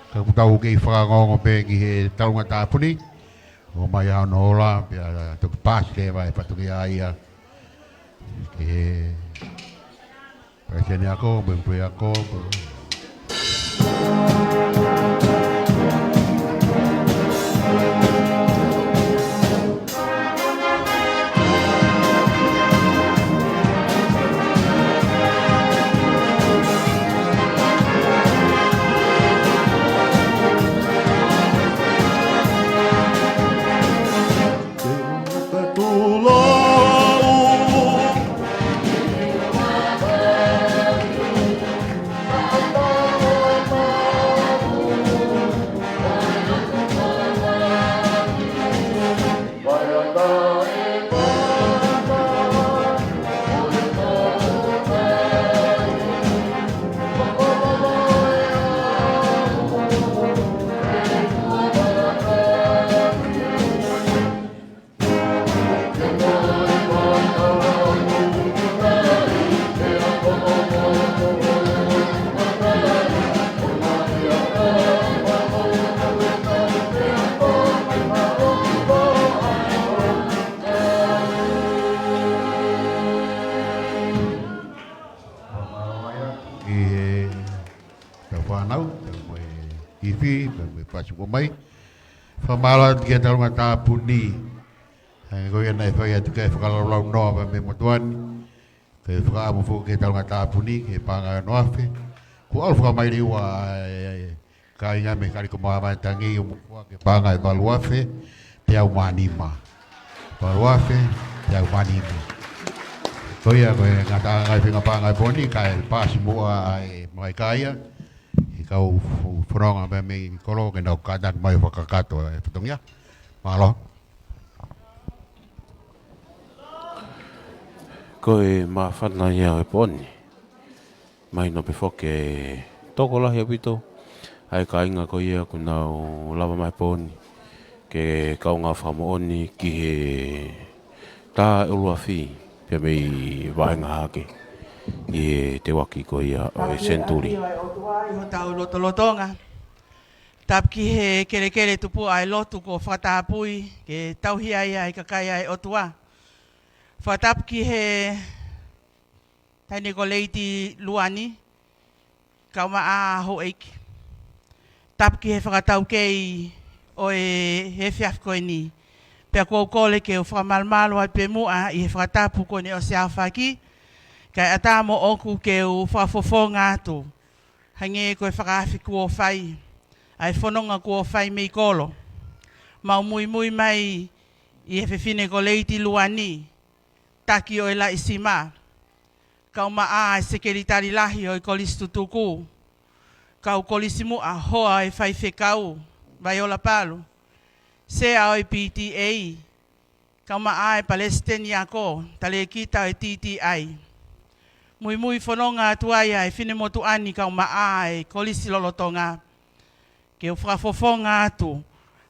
Ka ʻoku tau kei fakaongoongo pē ki he taulunga tāpuni. ʻOmai ʻa hono ola, pea toki paasi leva e fatongia ia ki he palesiteni ako, mo e puleako, mo ʻi he tau fānau, tau mo e ifi, tau mo e pasi ko mai. Fakamālō atu ki he taulunga tāpuni. Hangē ko ia naʻe fai atu ki ai e fakalaulaunoa pea mei he motuʻa ni. Ke fakaʻamu foki ki he taulunga tāpuni, ki he paʻanga ʻe ono afe. Kuo ʻalu fakamaʻiliʻi ua e, e, e, kāinga mei Kaliko Māmani Tangi ʻo mou fua ki he paʻanga ʻe valu afe, teau mā nima. Valu afe, teau mā nima. Ko ia ko e ngataʻanga e feinga paʻanga ʻi he pō ni, kae pasi muʻa ʻa e makai kāinga. ʻI he kau fu-, fononga pea mei kolo ke nau kātaki mai ʻo fakakakato e fatongia. Mālō. Ko e māfana ia ʻo e pō ni. Mahino pē foki e tokolahi ʻaupito ʻa e kāinga ko ia kuo nau lava mai he pō ni ke kaungā fakamoʻoni ki he tā ʻuluafi pea mei Vaʻenga Hahake ʻi he teuaki ko ia ʻo e senituli. ʻOtua ʻi hotau lotolotonga. Tapu ki he kelekele tupuʻa ʻa e lotu kuo fakatapui ke tauhi ai ʻa e kakai ʻa e ʻOtua. Fakatapu ki he taʻahine ko Lady Luani, kae ʻumaʻā houʻeiki. Tapu ki he fakataukei ʻo e efiafi ko eni. Pea ʻoku ou kole ke u fakamalumalu ai pē muʻa ʻi he fakatapu ko eni ʻosi aofaki, kae ʻatā moʻoku ke u fakafofonga atu. Hangē ko e fakaafe kuo fai, ʻa e fononga kuo fai mei kolo. Mau muimui mai ʻi he fefine ko Lady Luani, taki ʻo e Laʻisima, kae ʻumaʻā e sekelitali lahi ʻo e kolisi tutuku, kau kolisi muʻa hoa ʻo e faifekau, Vaiola Palu, sea ʻo e P T A, kae ʻumaʻā e palesiteni ako, Talēkita ʻo e T T I. Muimui fononga atu ai ʻa e finemotuʻa ni kae ʻumaʻā e kolisi lolotonga, ke u fakafofonga atu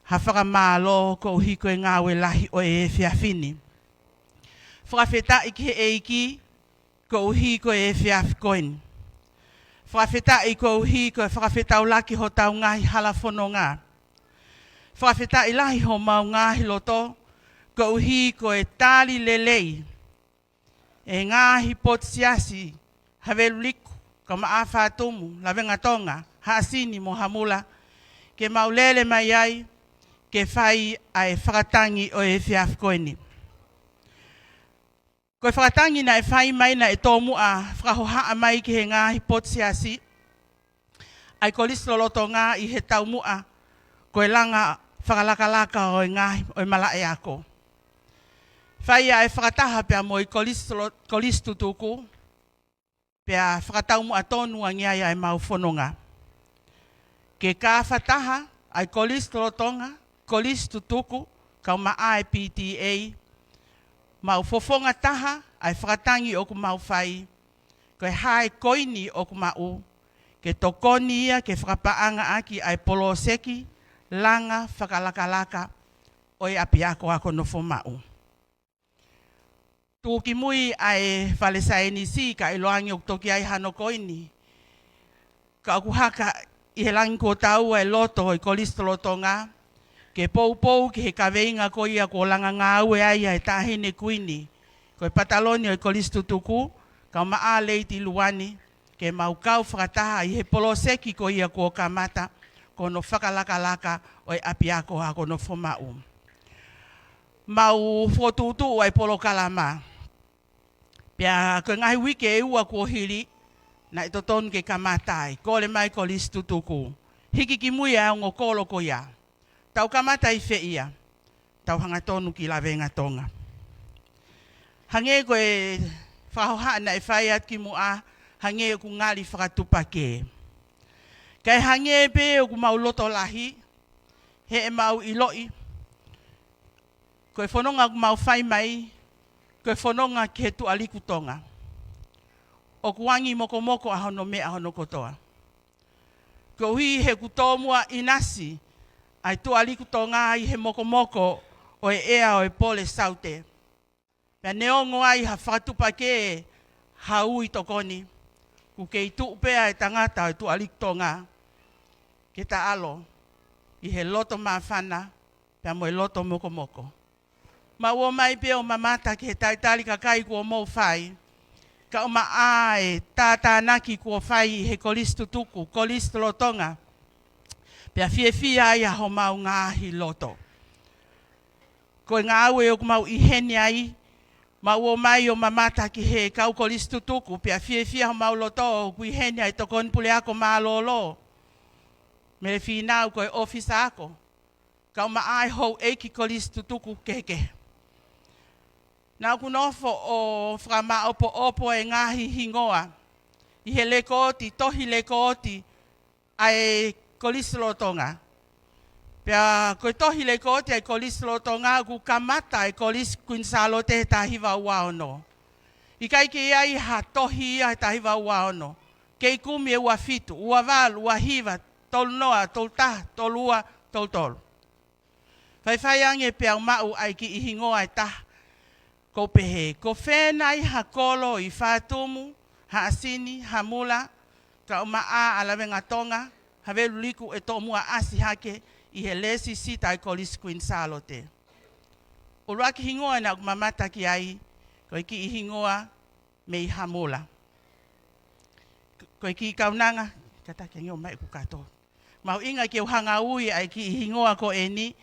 ha fakamālō koeʻuhi ko e ngāue lahi ʻo e efiafi ni. Fakafetaʻi ki he ʻEiki, koeʻuhi ko e efiafi ko eni. Fakafetaʻi koeʻuhi ko e fakafetaulaki hotau ngaahi hala fononga. Fakafetaʻi lahi homau ngaahi loto, koeʻuhi ko e tali lelei ʻe he ngaahi potu siasi, Haveluliku, Kaumaʻā, Fatumu, Lavengatonga, Haʻasini mo Hamula, ke mau lele mai ai ke fai ʻa e fakatangi ʻo e efiafi ko eni. Ko e fakatangi naʻe fai mai naʻe tomuʻa fakahohaʻa mai ki he ngaahi potu siasi ʻa e Kolisi Lolotonga ʻi he taumuʻa ko e langa fakalakalaka ʻo e ngaahi, ʻo e malaʻe ako. Fai ʻa e fakataha pea mo e Kolisi Lo-, Kolisi Tutuku, pea fakataumuʻa tonu ange ai ʻa e mau fononga. Ke ka fakataha ʻa e Kolisi Lolotonga, Kolisi Tutuku, Kaumaʻā, P T A, mau fofonga taha ʻa e fakatangi ʻoku mau fai, ko e hā e koini ʻoku maʻu, ke tokoni ia ke fakapaʻanga ʻaki ʻa e poloseki langa fakalakalaka ʻo e ʻapiako ako nofo maʻu. Tuku ki mui ʻa e fale saienisi, ka ʻiloange ʻoku toki ʻi ai hano koini. Ka ʻoku haka ʻi he langi kuo taua e loto ʻo e Kolisi Lolotonga ke poupou ki he kaveinga ko ia kuo langa ngāue ai ʻa e Taʻahine Kuini, ko e Pataloni ʻo e Kolisi Tutuku, Kaumaʻā Lady Luani, ke mau kau fakataha ʻi he poloseki ko ia kuo kamata, ko hono fakalakalaka ʻo e ʻapiako ako nofo maʻu. Mau fokotuʻutuʻu ʻa e polokalama. Pea ko e ngaahi uike ʻe ua kuo hili, naʻe totonu ke kamata ai. Kole mai Kolisi Tutuku, hiki ki mui ʻa e ongo kolo ko ia. Tau kamata ʻi fē ia? Tau hangatonu ki Lavengatonga. Hangē ko e fakahohaʻa naʻe fai atu ki muʻa, hangē ʻoku ngali fakatuʻupakē. Kae hangē pē ʻoku mau loto lahi, he ʻe mau ʻiloʻi ko e fononga ʻoku mau fai mai, ko e fononga ki he Tuʻaliku Tonga. ʻOku angi mokomoko ʻa hono meʻa hono kotoa. Koeʻuhi he kuo tomuʻa ʻinasi ʻa e Tuʻaliku Tonga ʻi he mokomoko ʻo e ʻea ʻo e Pole Saute. Pea neongo ai ha fakatuʻupakē, ha ui tokoni, ʻoku kei tuʻu pē ʻa e tangata ʻo e Tuʻaliku Tonga ke taʻalo ʻi he loto māfana pea mo e loto mokomoko. Mau ō mai pē ʻo mamata ki he talitali kakai kuo mou fai, kaumaʻā e tātānaki kuo fai ʻi he Kolisi Tutuku, Kolisi Lolotonga, pea fiefia ai ʻa homau ngaahi loto. Ko e ngāue ʻoku mau ʻi heni ai, mau ō mai ʻo mamata ki he kau Kolisi Tutuku, pea fiefia homau loto ʻoku ʻi heni ʻa e Tokoni Puleako Mālōlō, Mele Fīnau, ko e ʻōfisa ako, kaumaʻā e houʻeiki Kolisi Tutuku kehekehe. Naʻa ku nofo ʻo fakamāʻopoʻopo e ngaahi hingoa ʻi he lekooti, tohi lekooti ʻa e Kolisi Lolotonga. Pea ko e tohi lekooti ʻa e Kolisi Lolotonga, ʻoku kamata e Kolisi Kuini Sālote he taha hiva ua ono. ʻIkai ke ʻi ai ha tohi ia he taha hiva ua ono. Kei kumi e ua fitu, ua valu, ua hiva, tolu noa, tolu taha, tolu ua, tolu tolu. Faifai ange pea u maʻu ʻa e kiʻi hingoa ʻe taha. Ko u pehē, ko fē nai ha kolo ʻi Fatumu, Haʻasini, Hamula, kaumaʻā ʻa Lavengatonga, Haveluliku ʻe tomuʻa ʻasi hake ʻi he lēsisita ʻa e Kolisi Kuini Sālote. ʻUluaki hingoa naʻa ku mamata ki ai, ko e kiʻi hingoa mei Hamula. Ko e kiʻi kaunanga, kātaki ange ʻo mai ʻeku kato. Mahuʻinga ke u hanga ui ʻa e kiʻi hingoa ko eni,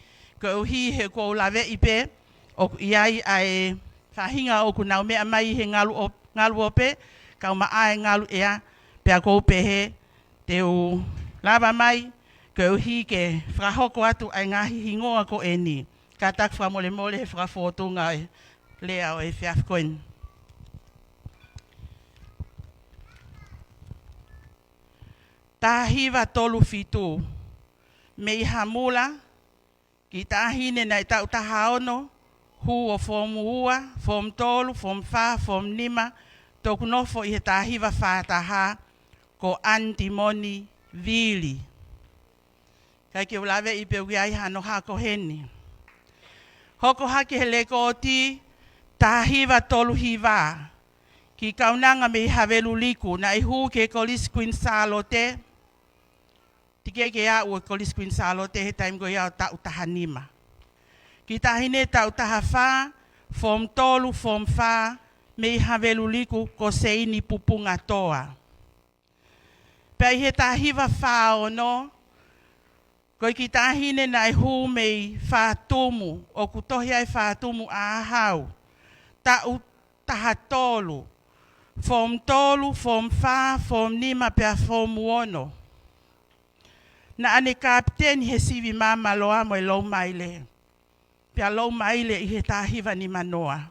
koeʻuhi he ʻoku ou laveʻi pē ʻoku ʻi ai ʻa e faʻahinga ʻoku nau meʻa mai he ngalu ʻo, ngalu ope, kaumaʻā e ngalu ʻea, pea ʻoku ou pehē te u lava mai koeʻuhi ke fakahoko atu ʻa e ngaahi hingoa ko eni. Kātaki fakamolemole he fakafōtunga e lea ʻo e efiafi ko eni. Taha hiva tolu fitu, mei Hamula, kiʻi taʻahine naʻe taʻu taha ono, hū ʻo foomu ua, foomu tolu, foomu fā, foomu nima, toku nofo ʻi he taha hiva fā taha, ko Antimoni Vili. ʻIkai ke u laveʻi pe ʻoku ʻi ai hano hako heni. Hoko hake he lekooti taha hiva tolu hiva, kiʻi kaunanga mei Haveluliku, naʻe hū ki he Kolisi Kuini Sālote. Teʻeki ke aʻu e Kolisi Kuini Sālote he taimi ko ia ʻo taʻu taha nima. Kiʻi taʻahine taʻu taha fā, foomu tolu, foomu fā, mei Haveluliku ko Seini Pupungatoa. Pea ʻi he taha hiva fā ono, ko e kiʻi taʻahine naʻe hū mei Fatumu, ʻoku tohi ai Fatumu ʻAhau, taʻu taha tolu, form tolu, form fā, form nima pea form ono. Naʻa ne kapiteni he sivi māmāloa mo e lou maile. Pea lou maile ʻi he taha hiva nima noa.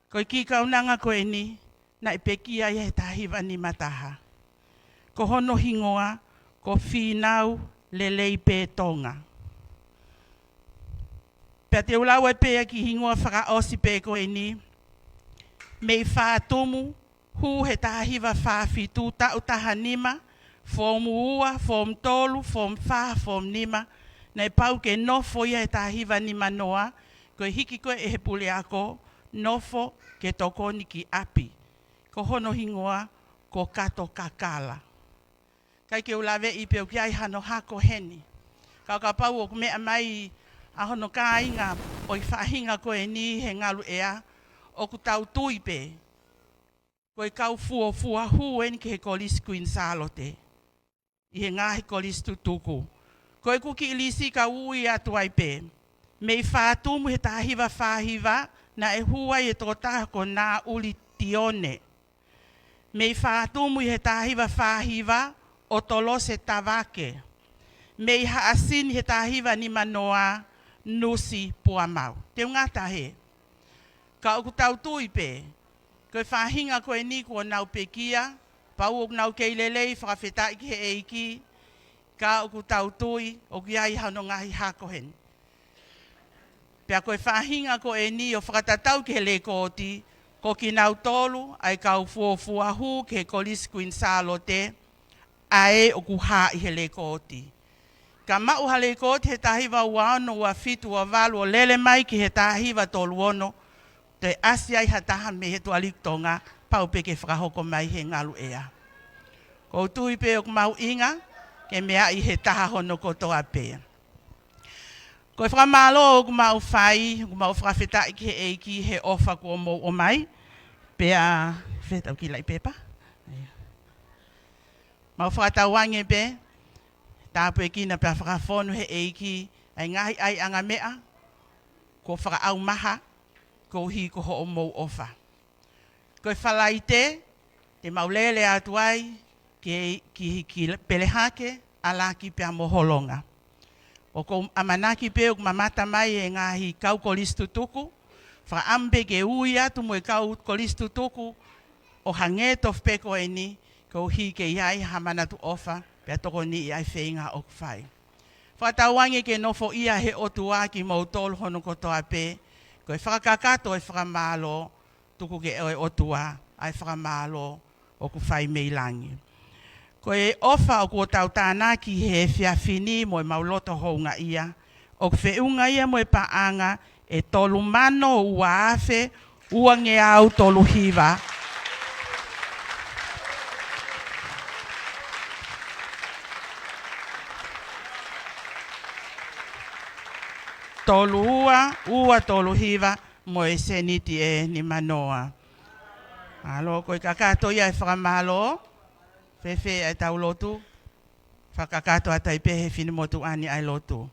Ko e kiʻi kaunanga ko eni, naʻe pekia ia he taha hiva nima taha. Ko hono hingoa, ko Fīnau Lelei Pē Tonga. Pea te u lau ai pē ʻa e kiʻi hingoa fakaʻosi pē ko eni, mei Fatumu, hū he taha hiva fā fitu, taʻu taha nima, form ua, form tolu, form fā, form nima, naʻe pau ke nofo ia he taha hiva nima noa, ko e hiki ko ē ʻe he puleako, nofo ke tokoni ki ʻapi. Ko hono hingoa, ko Kato Kakala. ʻIkai ke u laveʻi pe ʻoku ʻi ai hano hako heni. Ka ʻo kapau ʻoku meʻa mai ʻa hono kāinga ʻo e faʻahinga ko eni he ngalu ʻea, ʻoku tau tui pē ko e kau fuofua hū eni ki he Kolisi Kuini Sālote, ʻi he ngaahi kolisi tutuku. Ko ʻeku kiʻi lisi ka u ui atu ai pē. Mei Fatumu he taha hiva fā hiva, naʻe hū ai e tokotaha ko Nāʻuli Tione. Mei Fatumu ʻi he taha hiva fā hiva, ʻo Tolose Tavake. Mei Haʻasini he taha hiva nima noa, Nusi Puamau. Te u ngata hē. Ka ʻoku tau tui pē, ko e faʻahinga ko eni kuo nau pekia, pau ʻoku nau kei lelei, fakafetaʻi ki he ʻEiki, ka ʻoku tau tui ʻoku ʻi ai hano ngaahi hako heni. Pea ko e faʻahinga ko eni ʻo fakatatau ki he lekooti, ko kinautolu ʻa e kau fuofua hū ki he Kolisi Kuini Sālote, ʻa ē ʻoku hā ʻi he lekooti. Ka maʻu ha lekooti he taha hiva ua ono, ua fitu, ua valu ʻo lele mai ki he taha hiva tolu ono, toe ʻasi ai ha taha mei he Tuʻalikitonga, pau pē ke fakahoko mai he ngalu ʻea. ʻOku ou tui pē ʻoku mahuʻinga ke meaʻi he taha hono kotoa pē. Ko e fakamālō ʻoku mau fai, ʻoku mau fakafetaʻi ki he ʻEiki he ʻofa kuo mou ʻomai. Pea, fetau ki laʻi pepa. Mau fakatauange pē, tāpuekina pea fakafonu he ʻEiki ʻa e ngaahi ʻaiʻanga meʻa kuo fakaʻaumaha koeʻuhi ko hoʻomou ʻofa. Ko e Falaite, te mau lele atu ai ki, ki, ki Pelehake, ʻAlaki pea mo Holonga. ʻOku ou ʻamanaki pē ʻoku mamata mai e ngaahi kau kolisi tutuku, fakaʻamu pē ke ui atu mo e kau kolisi tutuku ʻo hangē tofu pē ko eni, koeʻuhi ke ʻi ai ha manatu ʻofa, pea tokoniʻi ʻa e feinga ʻoku fai. Fakatauange ke nofoʻia he ʻOtua kimoutolu hono kotoa pē, ko e fakakakato e fakamālō, tuku ke ʻoe ʻOtua ʻa e fakamālō ʻoku fai mei langi. Ko e ʻofa ʻoku tau tānaki he efiafi ni mo e mau loto houngaʻia, ʻoku feʻunga ia mo e paʻanga ʻe tolu mano ua afe ua ngeau tolu hiva. Tolu ua, ua tolu hiva, mo e sēniti ʻe nima noa. Mālō, ko e kakato ia e fakamālō, fēfē ʻa e tau lotu, fakakakato atu ai pē he finemotuʻa ni ʻa e lotu.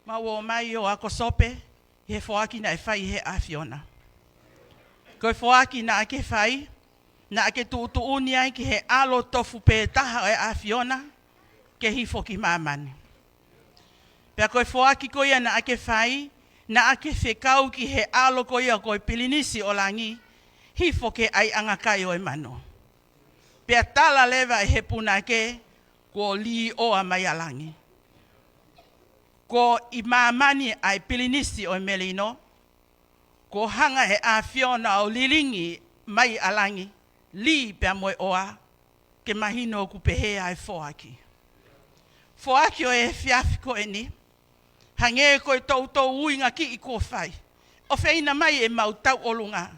Mau ō mai ʻo ako sope he foaki naʻe fai he ʻAfiona. Ko e foaki naʻa ke fai, naʻa ke tuʻutuʻuni ai ki he ʻAlo tofu pē taha ʻo e ʻAfiona ke hifo ki māmani. Pea ko e foaki ko ia naʻa ke fai, naʻa ke fekau ki he ʻAlo ko ia ko e Pilinisi ʻo Langi, hifo ki he ʻaiʻanga kai ʻo e mano. Pea tala leva ʻe he punake, kuo līʻoa mai ʻa Langi. Ko ʻi māmani ʻa e Pilinisi ʻo e Melino, kuo hanga ʻe he ʻAfiona ʻo lilingi mai ʻa Langi, lī pea mo e ʻoa, ke mahino ʻoku pehē ʻa e foaki. Foaki ʻo e efiafi ko eni, hangē ko e toutou uinga kiʻi kuo fai. ʻOfeina mai ʻemau tauʻolunga,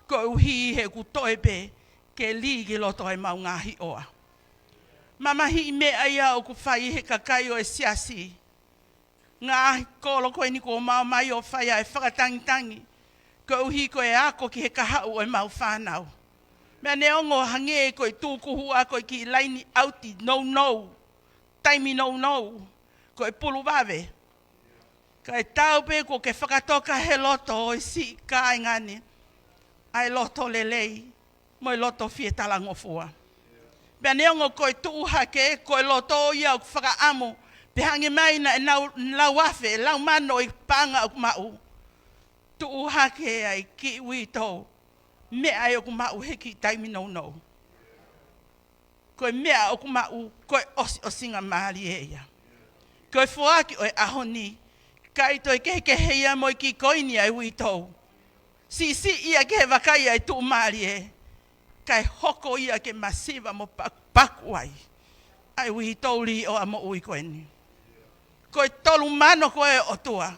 koeʻuhi he ʻoku toe pē ke lī ki loto ʻemau ngaahi ʻoa. Mamahiʻi meʻa ia ʻoku fai he kakai ʻo e siasi. Ngaahi kolo ko eni kuo mau ō mai ʻo fai ʻa e fakatangitangi, koeʻuhi ko e ako ki he kahaʻu ʻo ʻemau fānau. Meʻa neongo hangē ko e tukuhua ko e kiʻi laini ʻauti nounou, taimi nounou, ko e pulu vave. Kae taau pē kuo ke fakatoka he loto ʻo e siʻi kāinga ni ʻa e loto lelei mo e loto fie talangofua. Pea neongo ko e tuʻu hake, ko e loto ia ʻoku fakaʻamu, pea hangē mai naʻe nau, lau afe, lau mano ʻi he paʻanga ʻoku maʻu. Tuʻu hake ai kiʻi uitou, meʻa ē ʻoku maʻu he kiʻi taimi nounou. Ko e meʻa ʻoku maʻu, ko e ʻosiʻosinga mālie ia. Ko e foaki ʻo e ʻaho ni, ʻikai toe kehekehe ia mo e kiʻi koini ʻa e uitou. Siʻisiʻi ia ki he vakai ʻa e tuʻumālie, kae hoko ia ke masiva mo pakupaku ai ʻa e uitou līʻoa moʻui ko eni. Ko e tolu mano ko ē ʻOtua,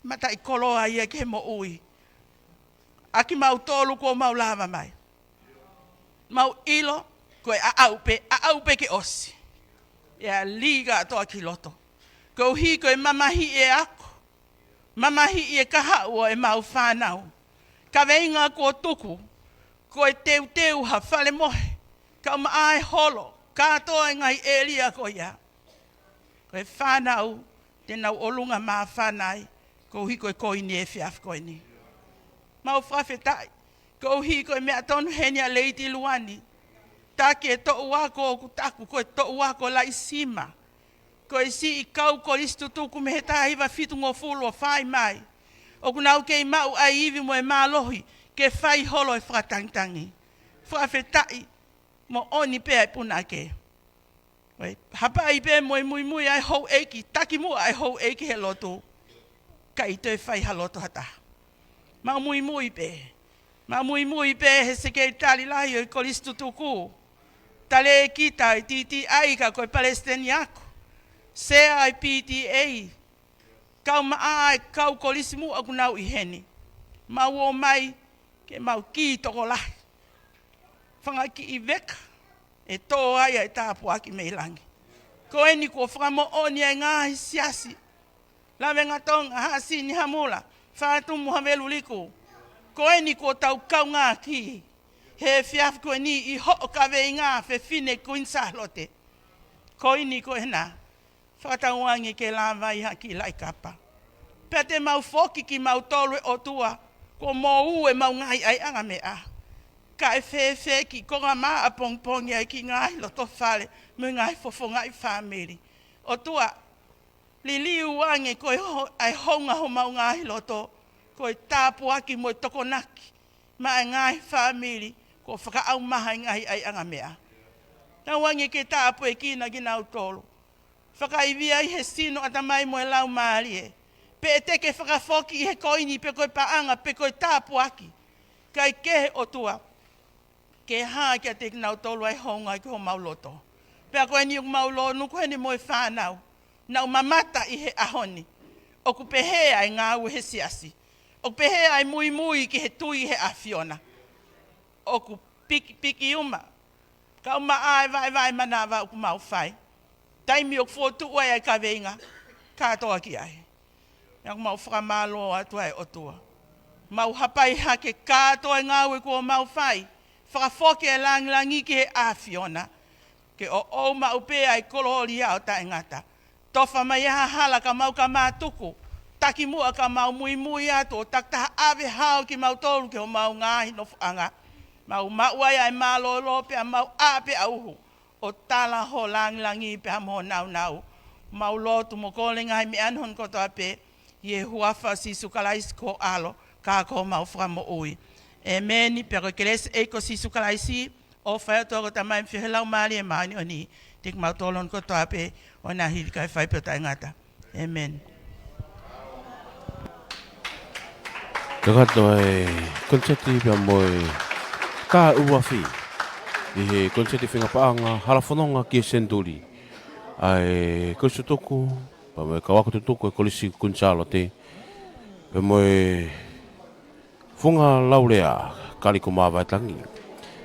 mataʻikoloa ia ki he moʻui ʻa kimautolu kuo mau lava mai. Mau ʻilo, ko e ʻaʻau pē, ʻaʻau pē ke ʻosi. ʻE lī kātoa ki loto. Koeʻuhi ko e mamahiʻi e ako, mamahiʻi e kahaʻu ʻo ʻemau fānau. Kaveinga kuo tuku, ko e teuteu ha fale mohe, kau maʻa e holo, kātoa e ngaahi ʻēlia ko ia. Ko e fānau te nau ʻolunga māfana ai, koeʻuhi ko e koini efiafi ko eni. Mau fakafetaʻi, koeʻuhi ko e meʻa tonu heni ʻa Lady Luani. Taki e toʻu ako ʻoku taku, ko e toʻu ako laʻi sima. Ko e siʻi kau kolisi tutuku mei he taha hiva fitungofulu ʻo fai mai. ʻOku nau kei maʻu ʻa e ivi mo e mālohi, ke fai holo e fakatangitangi. Fakafetaʻi, moʻoni pē ʻa e punake. Ko e hapai pē mo e muimui ʻa e houʻeiki, taki muʻa ʻa e houʻeiki he lotu. ʻIkai toe fai ha lotu ha taha. Mau muimui pē. Mau muimui pē he sekelitali lahi ʻo e kolisi tutuku. Talēkita ʻo e T T I ka ko e palesiteni ako. Sea ʻo e P T A. Kau maʻa e kau kolisi muʻa ʻoku nau ʻi heni. Mau ō mai ke mau kiʻi tokolahi. Fanga kiʻi veka ʻe tō ai ʻa e tāpuaki mei langi. Ko eni kuo fakamoʻoni ʻa e ngaahi siasi. Lavengatonga, Haʻasini, Hamula, Fatumu, Haveluliku. Ko eni kuo tau kaungā ki he efiafi ko eni ʻi hoʻo kaveinga fefine Kuini Sālote. Ko eni ko ena. Fakatauange ke lava ʻi ha kiʻi laʻi kapa. Pea te mau foki kimautolu ʻe ʻOtua, kuo mou ʻemau ngaahi ʻaiʻanga meʻa. Kae fēfē kiʻi konga mā ʻapongipongi ai kiʻi ngaahi loto fale, mo e ngaahi fofongaʻi fāmili. ʻOtua, liliu ange ko e ho-, ʻa e hounga homau ngaahi loto, ko e tāpuaki mo e tokonaki, maʻa e ngaahi fāmili, kuo fakaʻaumaha ʻi he ngaahi ʻaiʻanga meʻa. Tauange ke tāpuekina kinautolu. Fakaivia ʻi he sino, ʻatamai mo e laumālie. Pe ʻe te ke fakafoki ʻi he koini pe ko e paʻanga pe ko e tāpuaki. Kae kehe ʻOtua. Ke hā kiate kinautolu ʻa e hounga ʻi homau loto. Pea ko eni ʻoku mau lōnuku heni mo e fānau. Nau mamata ʻi he ʻaho ni. ʻOku pehē ʻa e ngāue he siasi. ʻOku pehē ʻa e muimui ki he tui he ʻAfiona. ʻOku pikipiki uma. Kau maʻa e vaevae manava ʻoku mau fai. Taimi ʻoku fokotuʻu ai ʻa e kaveinga. Kātoa ki ai. ʻOku mau fakamālō atu ai ʻOtua. Mau hapai hake kātoa e ngāue kuo mau fai. Fakafoki e langilangi ki he ʻAfiona. Ke ʻoʻou maʻu pē ʻa e kolōlia ʻo taʻengata. Tofa mai ʻa ha hala ka mau ka mātuku. Taki muʻa ka mau muimui atu ʻo takitaha ʻave hao kimautolu ki homau ngaahi nofoʻanga. Mau maʻu ai ʻa e mālōlō pea mau ʻā pea uhu ʻo tala ho langilangi pea mo ho nāunau. Mau lotu mo kole ngaahi meʻa ni hono kotoa pē ʻi he huafa ʻo Sīsū Kalaisi ko ho ʻAlo ka ko homau Fakamoʻui. ʻEmeni. Pea ko e kelesi ʻa e ʻEiki ko Sīsū Kalaisi, ʻofa ʻa e ʻOtua ko e Tamai, feohi ʻa e Laumālie Māʻoniʻoni, ʻiate kimautolu hono kotoa pē ʻo na hili kae fai pē ʻo taʻengata. ʻEmeni. Kakato e koniseti pea mo e tā ʻuluafi ʻi he koniseti fengapaʻanga Hala Fononga ki he Senituli. ʻA e kolisi tutuku, pea mo e kau ako tutuku ʻa e Kolisi Kuini Sālote, pea mo e funga laulea Kaliko Māvaetangi,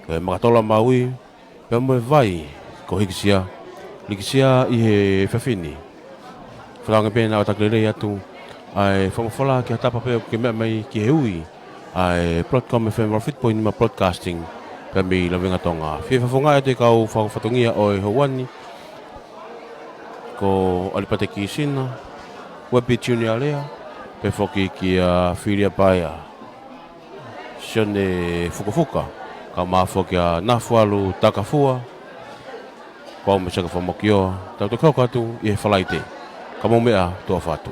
ʻa e Makatola Maui, pea mo e vai ko Hikisia, Likisia ʻi he efiafi ni. Fakaange pē naʻa tau taki lelei atu ʻa e fakamafola ki ha tapa pē ʻoku ke meʻa mai ki he ui ʻa e Broadcom F M Roll Fit Point Nima Broadcasting pea mei Lavenga, Tonga. Fie fakafofongaʻi atu e kau fakafatongia ʻo e houa ni, ko ʻAlipate Kisina, Wepi Junior Lea, pea foki kia Filia Paea, Sione Fukafuka, kae ʻumaʻā foki ʻa Nafualu Takafua, ko au mo Seka Famoki ʻo tau toki hoko atu ʻi he Falaite. Ka mou meʻa, tuʻa ʻofa atu.